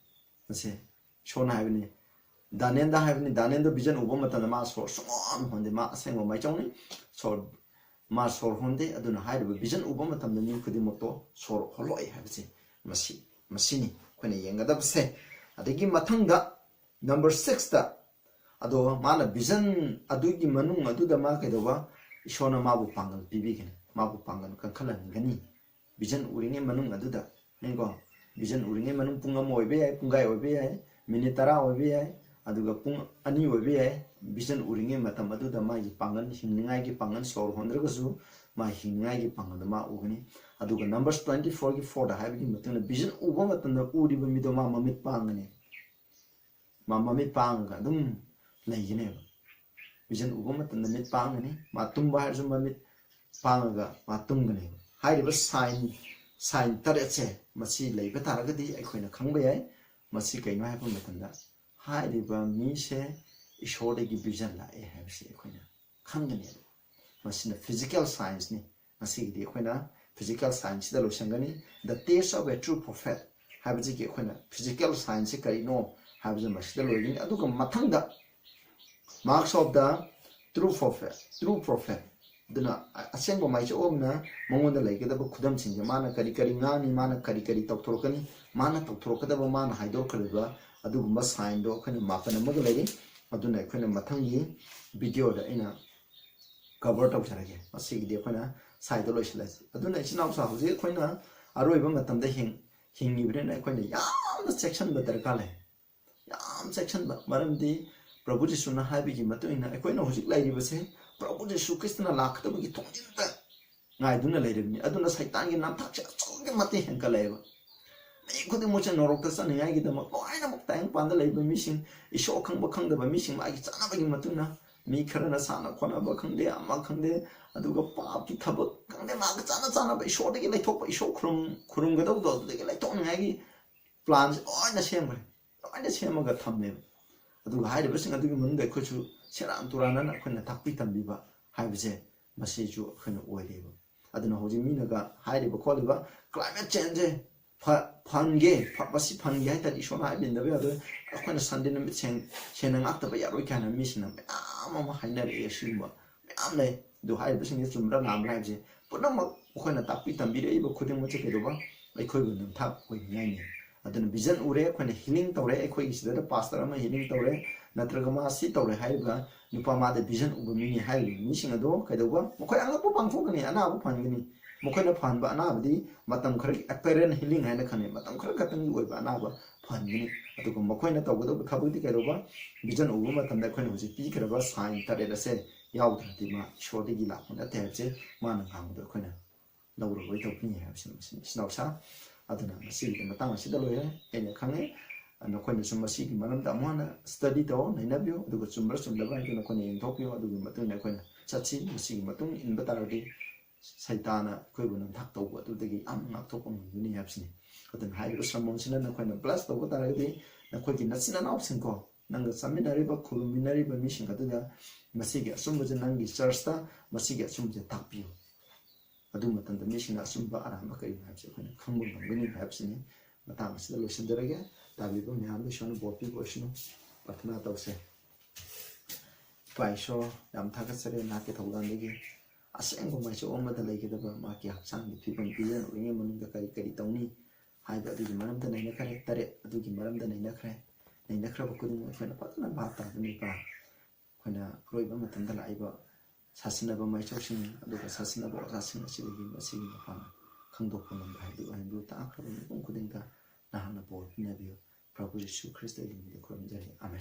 ꯃꯁꯤ ꯏꯁꯣꯔꯅ ꯍꯥꯏꯕꯅꯤ꯫ ꯗꯥꯅꯤꯌꯦꯜꯗ ꯍꯥꯏꯕꯅꯤ, ꯗꯥꯅꯤꯌꯦꯜꯗ vision ꯎꯕ ꯃꯇꯝꯗ ꯃꯥ ꯁꯣꯔ ꯁꯨꯡꯍꯣꯟ ꯍꯣꯟꯗꯦ꯫ ꯃꯥ ꯑꯁꯦꯡꯕ ꯃꯥꯏꯆꯧꯅꯤ꯫ ꯁꯣꯔ, ꯃꯥ ꯁꯣꯔ ꯍꯣꯟꯗꯦ꯫ ꯑꯗꯨꯅ ꯍꯥꯏꯔꯤꯕ vision ꯎꯕ ꯃꯇꯝꯗ ꯃꯤ ꯈꯨꯗꯤꯡꯃꯛꯇꯣ ꯁꯣꯔ ꯍꯣꯜꯂꯛꯑꯦ ꯍꯥꯏꯕꯁꯤ ꯃꯁꯤ, ꯃꯁꯤꯅꯤ ꯑꯩꯈꯣꯏꯅ ꯌꯦꯡꯒꯗꯕꯁꯦ꯫ ꯑꯗꯒꯤ ꯃꯊꯪꯗ number sixꯇ, ꯑꯗꯣ ꯃꯥꯅ vision ꯑꯗꯨꯒꯤ ꯃꯅꯨꯡ ꯑꯗꯨꯗ ꯃꯥ ꯀꯩꯗꯧꯕ? ꯏꯁꯣꯔꯅ ꯃꯥꯕꯨ ꯄꯥꯡꯒꯜ ꯄꯤꯕꯤꯒꯅꯤ, ꯃꯥꯕꯨ ꯄꯥꯡꯒꯜ ꯀꯟꯈꯠꯍꯟꯒꯅꯤ꯫ Vision ꯎꯔꯤꯉꯩ ꯃꯅꯨꯡ ꯑꯗꯨꯗ ꯌꯦꯡꯀꯣ, ꯚꯤꯖꯟ ꯎꯔꯤꯉꯩ ꯃꯅꯨꯡ ꯄꯨꯡ ꯑꯃ ꯑꯣꯏꯕ ꯌꯥꯏ, ꯄꯨꯡꯈꯥꯏ ꯑꯣꯏꯕ ꯌꯥꯏ, ꯃꯤꯅꯤꯠ ꯇꯔꯥ ꯑꯣꯏꯕ ꯌꯥꯏ, ꯑꯗꯨꯒ ꯄꯨꯡ ꯑꯅꯤ ꯑꯣꯏꯕ ꯌꯥꯏ꯫ ꯚꯤꯖꯟ ꯎꯔꯤꯉꯩ ꯃꯇꯝ ꯑꯗꯨꯗ ꯃꯥꯒꯤ ꯄꯥꯡꯒꯜ, ꯍꯤꯡꯅꯤꯡꯉꯥꯏꯒꯤ ꯄꯥꯡꯒꯜ, ꯁꯣꯔ ꯍꯣꯟꯗ꯭ꯔꯒꯁꯨ ꯃꯥ ꯍꯤꯡꯅꯤꯡꯉꯥꯏꯒꯤ ꯄꯥꯡꯒꯜꯗꯣ ꯃꯥ ꯎꯒꯅꯤ꯫ ꯑꯗꯨꯒ ꯅꯝꯕꯔꯁ ꯇ꯭ꯋꯦꯟꯇꯤ ꯐꯣꯔꯒꯤ ꯐꯣꯔꯗ ꯍꯥꯏꯕꯒꯤ ꯃꯇꯨꯡꯗ ꯚꯤꯖꯟ ꯎꯕ ꯃꯇꯝꯗ ꯎꯔꯤꯕ ꯃꯤꯗꯣ ꯃꯥ ꯃꯃꯤꯠ ꯄꯥꯡꯒꯅꯤ꯫ ꯃꯥ ꯃꯃꯤꯠ ꯄꯥꯡꯉꯒ ꯑꯗꯨꯝ ꯂꯩꯒꯅꯦꯕ꯫ ꯚꯤꯖꯟ ꯎꯕ ꯃꯇꯝꯗ ꯃꯤꯠ ꯄꯥꯡꯒꯅꯤ꯫ ꯃꯥ ꯇꯨꯝꯕ ꯍꯥꯏꯔꯁꯨ ꯃꯃꯤꯠ ꯄꯥꯡꯉꯒ ꯃꯥ ꯇꯨꯝꯒꯅꯦꯕ꯫ ꯍꯥꯏꯔꯤꯕ ꯁꯥꯏꯟ, ꯁꯥꯏꯟ ꯇꯔꯦꯠꯁꯦ ꯃꯁꯤ ꯂꯩꯕ ꯇꯥꯔꯒꯗꯤ ꯑꯩꯈꯣꯏꯅ ꯈꯪꯕ ꯌꯥꯏ꯫ ꯃꯁꯤ ꯀꯩꯅꯣ ꯍꯥꯏꯕ ꯃꯇꯝꯗ ꯍꯥꯏꯔꯤꯕ ꯃꯤꯁꯦ ꯏꯁꯣꯔꯗꯒꯤ ꯚꯤꯖꯟ ꯂꯥꯛꯑꯦ ꯍꯥꯏꯕꯁꯤ ꯑꯩꯈꯣꯏꯅ ꯈꯪꯒꯅꯦꯕ꯫ ꯃꯁꯤꯅ ꯐꯤꯖꯤꯀꯦꯜ ꯁꯥꯏꯟꯁꯅꯤ꯫ ꯉꯁꯤꯒꯤꯗꯤ ꯑꯩꯈꯣꯏꯅ physical ꯁꯥꯏꯟꯁꯁꯤꯗ ꯂꯣꯏꯁꯤꯟꯒꯅꯤ꯫ The test of a true prophet ꯍꯥꯏꯕꯁꯤꯒꯤ ꯑꯩꯈꯣꯏꯅ ꯐꯤꯖꯤꯀꯦꯜ ꯁꯥꯏꯟꯁꯁꯤ ꯀꯔꯤꯅꯣ ꯍꯥꯏꯕꯁꯤ ꯃꯁꯤꯗ ꯂꯣꯏꯒꯅꯤ꯫ ꯑꯗꯨꯒ ꯃꯊꯪꯗ marks of the true prophet, true prophet, ꯑꯗꯨꯅ ꯑ-, ꯑꯁꯦꯡꯕ ꯃꯥꯏꯆꯧ ꯑꯃꯅ ꯃꯉꯣꯟꯗ ꯂꯩꯒꯗꯕ ꯈꯨꯗꯝꯁꯤꯡꯁꯦ, ꯃꯥꯅ ꯀꯔꯤ ꯀꯔꯤ ꯉꯥꯡꯅꯤ, ꯃꯥꯅ ꯀꯔꯤ ꯀꯔꯤ ꯇꯧꯊꯣꯔꯛꯀꯅꯤ, ꯃꯥꯅ ꯇꯧꯊꯣꯔꯛꯀꯗꯕ, ꯃꯥꯅ ꯍꯥꯏꯗꯣꯛꯀꯗꯕ ꯑꯗꯨꯒꯨꯝꯕ ꯁꯥꯏꯟꯗꯣ ꯑꯩꯈꯣꯏꯅ ꯃꯥꯄꯟ ꯑꯃꯒ ꯂꯩꯔꯤ꯫ ꯑꯗꯨꯅ ꯑꯩꯈꯣꯏꯅ ꯃꯊꯪꯒꯤ ꯚꯤꯗꯤꯑꯣꯗ ꯑꯩꯅ ꯀꯚꯔ ꯇꯧꯖꯔꯒꯦ꯫ ꯃꯁꯤꯒꯤꯗꯤ ꯑꯩꯈꯣꯏꯅ ꯁ꯭ꯋꯥꯏꯗ ꯂꯣꯏꯁꯤꯜꯂꯁꯤ꯫ ꯑꯗꯨꯅ ꯏꯆꯤꯟ ꯏꯅꯥꯎꯁꯥ, ꯍꯧꯖꯤꯛ ꯑꯩꯈꯣꯏꯅ ꯑꯔꯣꯏꯕ ꯃꯇꯝꯗ ꯍꯤꯡ-, ꯍꯤꯡꯉꯤꯕꯅꯤꯅ ꯑꯩꯈꯣꯏꯅ ꯌꯥꯝꯅ ꯆꯦꯛꯁꯤꯟꯕ ꯗꯔꯀꯥꯔ ꯂꯩ꯫ ꯌꯥꯝ ꯆꯦꯛꯁꯤꯟꯕ, ꯃꯔꯝꯗꯤ ꯄ꯭ꯔꯚꯨ ꯖꯤꯁꯨꯅ ꯍꯥꯏꯕꯒꯤ ꯃꯇꯨꯡ ꯏꯟꯅ ꯑꯩꯈꯣꯏꯅ ꯍꯧꯖꯤꯛ ꯂꯩꯔꯤꯕꯁꯦ ꯄ꯭ꯔꯚꯨ ꯖꯤꯁꯨ ꯈ꯭ꯔꯤꯁꯇꯅ ꯂꯥꯛꯀꯗꯕꯒꯤ ꯊꯣꯡꯖꯤꯟꯗ ꯉꯥꯏꯗꯨꯅ ꯂꯩꯔꯤꯕꯅꯤ꯫ ꯑꯗꯨꯅ ꯁꯩꯇꯥꯟꯒꯤ ꯅꯝꯊꯥꯛꯁꯦ ꯑꯁꯨꯛꯀꯤ ꯃꯇꯤꯛ ꯍꯦꯟꯒꯠꯂꯛꯑꯦꯕ꯫ ꯃꯤ ꯈꯨꯗꯤꯡꯃꯛꯁꯦ ꯅꯣꯔꯣꯛꯇ ꯆꯠꯅꯤꯡꯉꯥꯏꯒꯤꯗꯃꯛ ꯂꯣꯏꯅꯃꯛ ꯇꯥꯏꯕꯪꯄꯥꯟꯗ ꯂꯩꯕ ꯃꯤꯁꯤꯡ, ꯏꯁꯣꯔ ꯈꯪꯕ ꯈꯪꯗꯕ ꯃꯤꯁꯤꯡ, ꯃꯥꯒꯤ ꯆꯥꯅꯕꯒꯤ ꯃꯇꯨꯡ ꯏꯟꯅ ꯃꯤ ꯈꯔꯅ ꯁꯥꯟꯅ ꯈꯣꯠꯅꯕ ꯈꯪꯗꯦ, ꯑꯃ ꯈꯪꯗꯦ, ꯑꯗꯨꯒ ꯄꯥꯞꯀꯤ ꯊꯕꯛ ꯈꯪꯗꯦ, ꯃꯥꯒ ꯆꯥꯅ ꯆꯥꯅꯕ ꯏꯁꯣꯔꯗꯒꯤ ꯂꯩꯊꯣꯛꯄ, ꯏꯁꯣꯔ ꯈꯨꯔꯨꯝ-, ꯈꯨꯔꯨꯝꯒꯗꯧꯕꯗꯣ ꯑꯗꯨꯗꯒꯤ ꯂꯩꯊꯣꯛꯅꯤꯡꯉꯥꯏꯒꯤ ꯄ꯭ꯂꯥꯟꯁꯦ ꯂꯣꯏꯅ ꯁꯦꯝꯈ꯭ꯔꯦ, ꯂꯣꯏꯅ ꯁꯦꯝꯃꯒ ꯊꯝꯃꯦꯕ꯫ ꯑꯗꯨꯒ ꯍꯥꯏꯔꯤꯕꯁꯤꯡ ꯑꯗꯨꯒꯤ ꯃꯅꯨꯡꯗ ꯑꯩꯈꯣꯏꯁꯨ ꯁꯦꯔꯥꯟ ꯇꯨꯔꯥꯟꯅꯅ ꯑꯩꯈꯣꯏꯅ ꯇꯥꯛꯄꯤ ꯇꯝꯕꯤꯕ ꯍꯥꯏꯕꯁꯦ ꯃꯁꯤꯁꯨ ꯑꯩꯈꯣꯏꯅ ꯑꯣꯏꯔꯦꯕ꯫ ꯑꯗꯨꯅ ꯍꯧꯖꯤꯛ ꯃꯤꯅꯒ ꯍꯥꯏꯔꯤꯕ ꯈꯣꯠꯂꯤꯕ ꯀ꯭ꯂꯥꯏꯃꯦꯠ ꯆꯦꯟꯖꯁꯦ ꯐ-, ꯐꯍꯟꯒꯦ, ꯐ-, ꯃꯁꯤ ꯐꯍꯟꯒꯦ ꯍꯥꯏ ꯇꯥꯔꯗꯤ ꯏꯁꯣꯔꯅ ꯍꯥꯏꯕꯤꯟꯗꯕ ꯌꯥꯗꯣꯏ, ꯑꯩꯈꯣꯏꯅ ꯁꯟꯗꯦ ꯅꯨꯃꯤꯠ ꯁꯦꯡ-, ꯁꯦꯡꯅ ꯉꯥꯛꯇꯕ ꯌꯥꯔꯣꯏ ꯀꯥꯏꯅ ꯃꯤꯁꯤꯡꯅ ꯃꯌꯥꯝ ꯑꯃ ꯍꯥꯏꯅꯔꯛꯑꯦ꯫ ꯑꯁꯤꯒꯨꯝꯕ ꯃꯌꯥꯝ ꯂꯩ꯫ ꯑꯗꯨ ꯍꯥꯏꯔꯤꯕꯁꯤꯡꯁꯦ ꯆꯨꯝꯕ꯭ꯔꯥ ꯂꯥꯟꯕ꯭ꯔꯥ ꯍꯥꯏꯕꯁꯦ ꯄꯨꯝꯅꯃꯛ ꯑꯩꯈꯣꯏꯅ ꯇꯥꯛꯄꯤ ꯇꯝꯕꯤꯔꯛꯏꯕ ꯈꯨꯗꯤꯡꯃꯛꯁꯦ ꯀꯩꯗꯧꯕ? ꯑꯩꯈꯣꯏꯕꯨ ꯅꯝꯊꯥꯛ ꯑꯣꯏꯅꯤꯡꯉꯥꯏꯅꯤ꯫ ꯑꯗꯨꯅ ꯚꯤꯖꯟ ꯎꯔꯦ, ꯑꯩꯈꯣꯏꯅ ꯍꯤꯂꯤꯡ ꯇꯧꯔꯦ, ꯑꯩꯈꯣꯏꯒꯤ ꯁꯤꯗ ꯄꯥꯁꯇꯔ ꯑꯃ ꯍꯤꯂꯤꯡ ꯇꯧꯔꯦ, ꯅꯠꯇ꯭ꯔꯒ ꯃꯥ ꯁꯤ ꯇꯧꯔꯦ ꯍꯥꯏꯔꯤꯕ ꯅꯨꯄꯥ, ꯃꯥꯗ ꯚꯤꯖꯟ ꯎꯕ ꯃꯤꯅꯤ ꯍꯥꯏꯔꯤꯕ ꯃꯤꯁꯤꯡ ꯑꯗꯣ ꯀꯩꯗꯧꯕ? ꯃꯈꯣꯏ ꯑꯉꯛꯄ ꯄꯥꯡꯊꯣꯛꯀꯅꯤ, ꯑꯅꯥꯕ ꯐꯍꯟꯒꯅꯤ꯫ ꯃꯈꯣꯏꯅ ꯐꯍꯟꯕ ꯑꯅꯥꯕꯗꯤ ꯃꯇꯝ ꯈꯔꯒꯤ apparent healing ꯍꯥꯏꯅ ꯈꯪꯅꯩ, ꯃꯇꯝ ꯈꯔ ꯈꯛꯇꯪꯒꯤ ꯑꯣꯏꯕ ꯑꯅꯥꯕ ꯐꯍꯟꯒꯅꯤ꯫ ꯑꯗꯨꯒ ꯃꯈꯣꯏꯅ ꯇꯧꯒꯗꯧꯕ ꯊꯕꯛꯇꯤ ꯀꯩꯗꯧꯕ? Vision ꯎꯕ ꯃꯇꯝꯗ ꯑꯩꯈꯣꯏꯅ ꯍꯧꯖꯤꯛ ꯄꯤꯈ꯭ꯔꯕ sign ꯇꯔꯦꯠ ꯑꯁꯦ ꯌꯥꯎꯗ꯭ꯔꯗꯤ ꯃꯥ ꯏꯁꯣꯔꯗꯒꯤ ꯂꯥꯛꯄ ꯅꯠꯇꯦ ꯍꯥꯏꯕꯁꯦ ꯃꯥꯅ ꯉꯥꯡꯕꯗꯣ ꯑꯩꯈꯣꯏꯅ ꯂꯧꯔꯔꯣꯏꯗꯧꯕꯅꯤ ꯍꯥꯏꯕꯁꯤꯅ ꯃꯁꯤꯅꯤ꯫ ꯏꯆꯤꯟ ꯏꯅꯥꯎꯁꯥ, ꯑꯗꯨꯅ ꯉꯁꯤꯒꯤꯗꯤ ꯃꯇꯥꯡ ꯑꯁꯤꯗ ꯂꯣꯏꯔꯦ꯫ ꯑꯩꯅ ꯈꯪꯉꯦ, ꯅꯈꯣꯏꯅꯁꯨ ꯃꯁꯤꯒꯤ ꯃꯔꯝꯗ ꯑꯃꯨꯛ ꯍꯟꯅ study ꯇꯧ, ꯅꯩꯅꯕꯤꯌꯨ, ꯑꯗꯨꯒ ꯆꯨꯝꯕ꯭ꯔꯥ ꯆꯨꯝꯗꯕ꯭ꯔꯥ ꯍꯥꯏꯕꯗꯨ ꯅꯈꯣꯏꯅ ꯌꯦꯡꯊꯣꯛꯄꯤꯌꯨ꯫ ꯑꯗꯨꯒꯤ ꯃꯇꯨꯡ ꯏꯟꯅ ꯑꯩꯈꯣꯏꯅ ꯆꯠꯁꯤ꯫ ꯃꯁꯤꯒꯤ ꯃꯇꯨꯡ ꯏꯟꯕ ꯇꯥꯔꯒꯗꯤ ꯁꯩꯇꯥꯅ ꯑꯩꯈꯣꯏꯕꯨ ꯅꯝꯊꯥꯛ ꯇꯧꯕ ꯑꯗꯨꯗꯒꯤ ꯌꯥꯝꯅ ꯉꯥꯛꯊꯣꯛꯄ ꯉꯝꯒꯅꯤ ꯍꯥꯏꯕꯁꯤꯅꯤ꯫ ꯑꯗꯨꯅ ꯍꯥꯏꯔꯤꯕ sermonꯁꯤꯅ ꯅꯈꯣꯏꯅ bless ꯇꯧꯕ ꯇꯥꯔꯒꯗꯤ ꯅꯈꯣꯏꯒꯤ ꯅꯆꯤꯟ ꯅꯅꯥꯎꯁꯤꯡꯀꯣ, ꯅꯪꯒ ꯆꯥꯃꯤꯟꯅꯔꯤꯕ, ꯈꯨꯔꯨꯝꯃꯤꯟꯅꯔꯤꯕ ꯃꯤꯁꯤꯡ ꯑꯗꯨꯗ ꯃꯁꯤꯒꯤ ꯑꯆꯨꯝꯕꯁꯦ, ꯅꯪꯒꯤ churchꯇ ꯃꯁꯤꯒꯤ ꯑꯆꯨꯝꯕꯁꯦ ꯇꯥꯛꯄꯤꯌꯨ꯫ ꯑꯗꯨ ꯃꯇꯝꯗ ꯃꯤꯁꯤꯡꯅ ꯑꯆꯨꯝꯕ ꯑꯔꯥꯟꯕ ꯀꯔꯤꯅꯣ ꯍꯥꯏꯕꯁꯦ ꯑꯩꯈꯣꯏꯅ ꯈꯪꯕ ꯉꯝꯒꯅꯤ ꯍꯥꯏꯕꯁꯤꯅꯤ꯫ ꯃꯇꯥꯡ ꯑꯁꯤꯗ ꯂꯣꯏꯁꯤꯟꯖꯔꯒꯦ꯫ ꯇꯥꯕꯤꯕ ꯃꯌꯥꯝꯗ ꯏꯁꯣꯔꯅ ꯕꯣꯔ ꯄꯤꯕ ꯑꯣꯏꯁꯅꯨ꯫ ꯄ꯭ꯔꯥꯊꯅꯥ ꯇꯧꯁꯦ꯫ ꯏꯄꯥ ꯏꯁꯣꯔ, ꯌꯥꯝ ꯊꯥꯒꯠꯆꯔꯤ ꯅꯍꯥꯛꯀꯤ ꯊꯧꯗꯥꯡꯗꯒꯤ꯫ ꯑꯁꯦꯡꯕ ꯃꯥꯏꯆꯧ ꯑꯃꯗ ꯂꯩꯒꯗꯕ ꯃꯍꯥꯛꯀꯤ ꯍꯛꯆꯥꯡꯒꯤ ꯐꯤꯕꯝ, ꯄꯤꯖꯟ ꯑꯣꯏꯔꯤꯉꯩ ꯃꯅꯨꯡꯗ ꯀꯔꯤ ꯀꯔꯤ ꯇꯧꯅꯤ ꯍꯥꯏꯕ ꯑꯗꯨꯒꯤ ꯃꯔꯝꯗ ꯅꯩꯅꯈ꯭ꯔꯦ꯫ ꯇꯔꯦꯠ ꯑꯗꯨꯒꯤ ꯃꯔꯝꯗ ꯅꯩꯅꯈ꯭ꯔꯦ꯫ ꯅꯩꯅꯈ꯭ꯔꯕ ꯈꯨꯗꯤꯡꯃꯛ ꯑꯩꯈꯣꯏꯅ ꯐꯖꯅ ꯚꯥꯞ ꯇꯥꯗꯨꯅ, ꯏꯄꯥ, ꯑꯩꯈꯣꯏꯅ ꯑꯔꯣꯏꯕ ꯃꯇꯝꯗ ꯂꯥꯛꯏꯕ ꯁꯥꯁꯤꯟꯅꯕ ꯃꯥꯏꯆꯧꯁꯤꯡ ꯑꯗꯨꯒ ꯁꯥꯁꯤꯟꯅꯕ ꯑꯣꯖꯥꯁꯤꯡ ꯑꯁꯤꯗꯒꯤ ꯃꯁꯤꯒꯤ ꯃꯄꯥꯟ ꯈꯪꯗꯣꯛꯄ ꯉꯝꯕ ꯍꯥꯏꯕꯗꯨ ꯑꯣꯏꯍꯟꯕꯤꯌꯨ꯫ ꯇꯥꯈ꯭ꯔꯕ ꯃꯤꯄꯨꯝ ꯈꯨꯗꯤꯡꯗ ꯅꯍꯥꯛꯅ ꯕꯣꯔ ꯄꯤꯅꯕꯤꯌꯨ꯫ ꯄ꯭ꯔꯚꯨ ꯌꯤꯁꯨ ꯈ꯭ꯔꯤꯁꯇꯒꯤ ꯃꯤꯡꯗ ꯈꯨꯔꯨꯝꯖꯔꯤ꯫ ꯑꯥꯃꯦꯟ꯫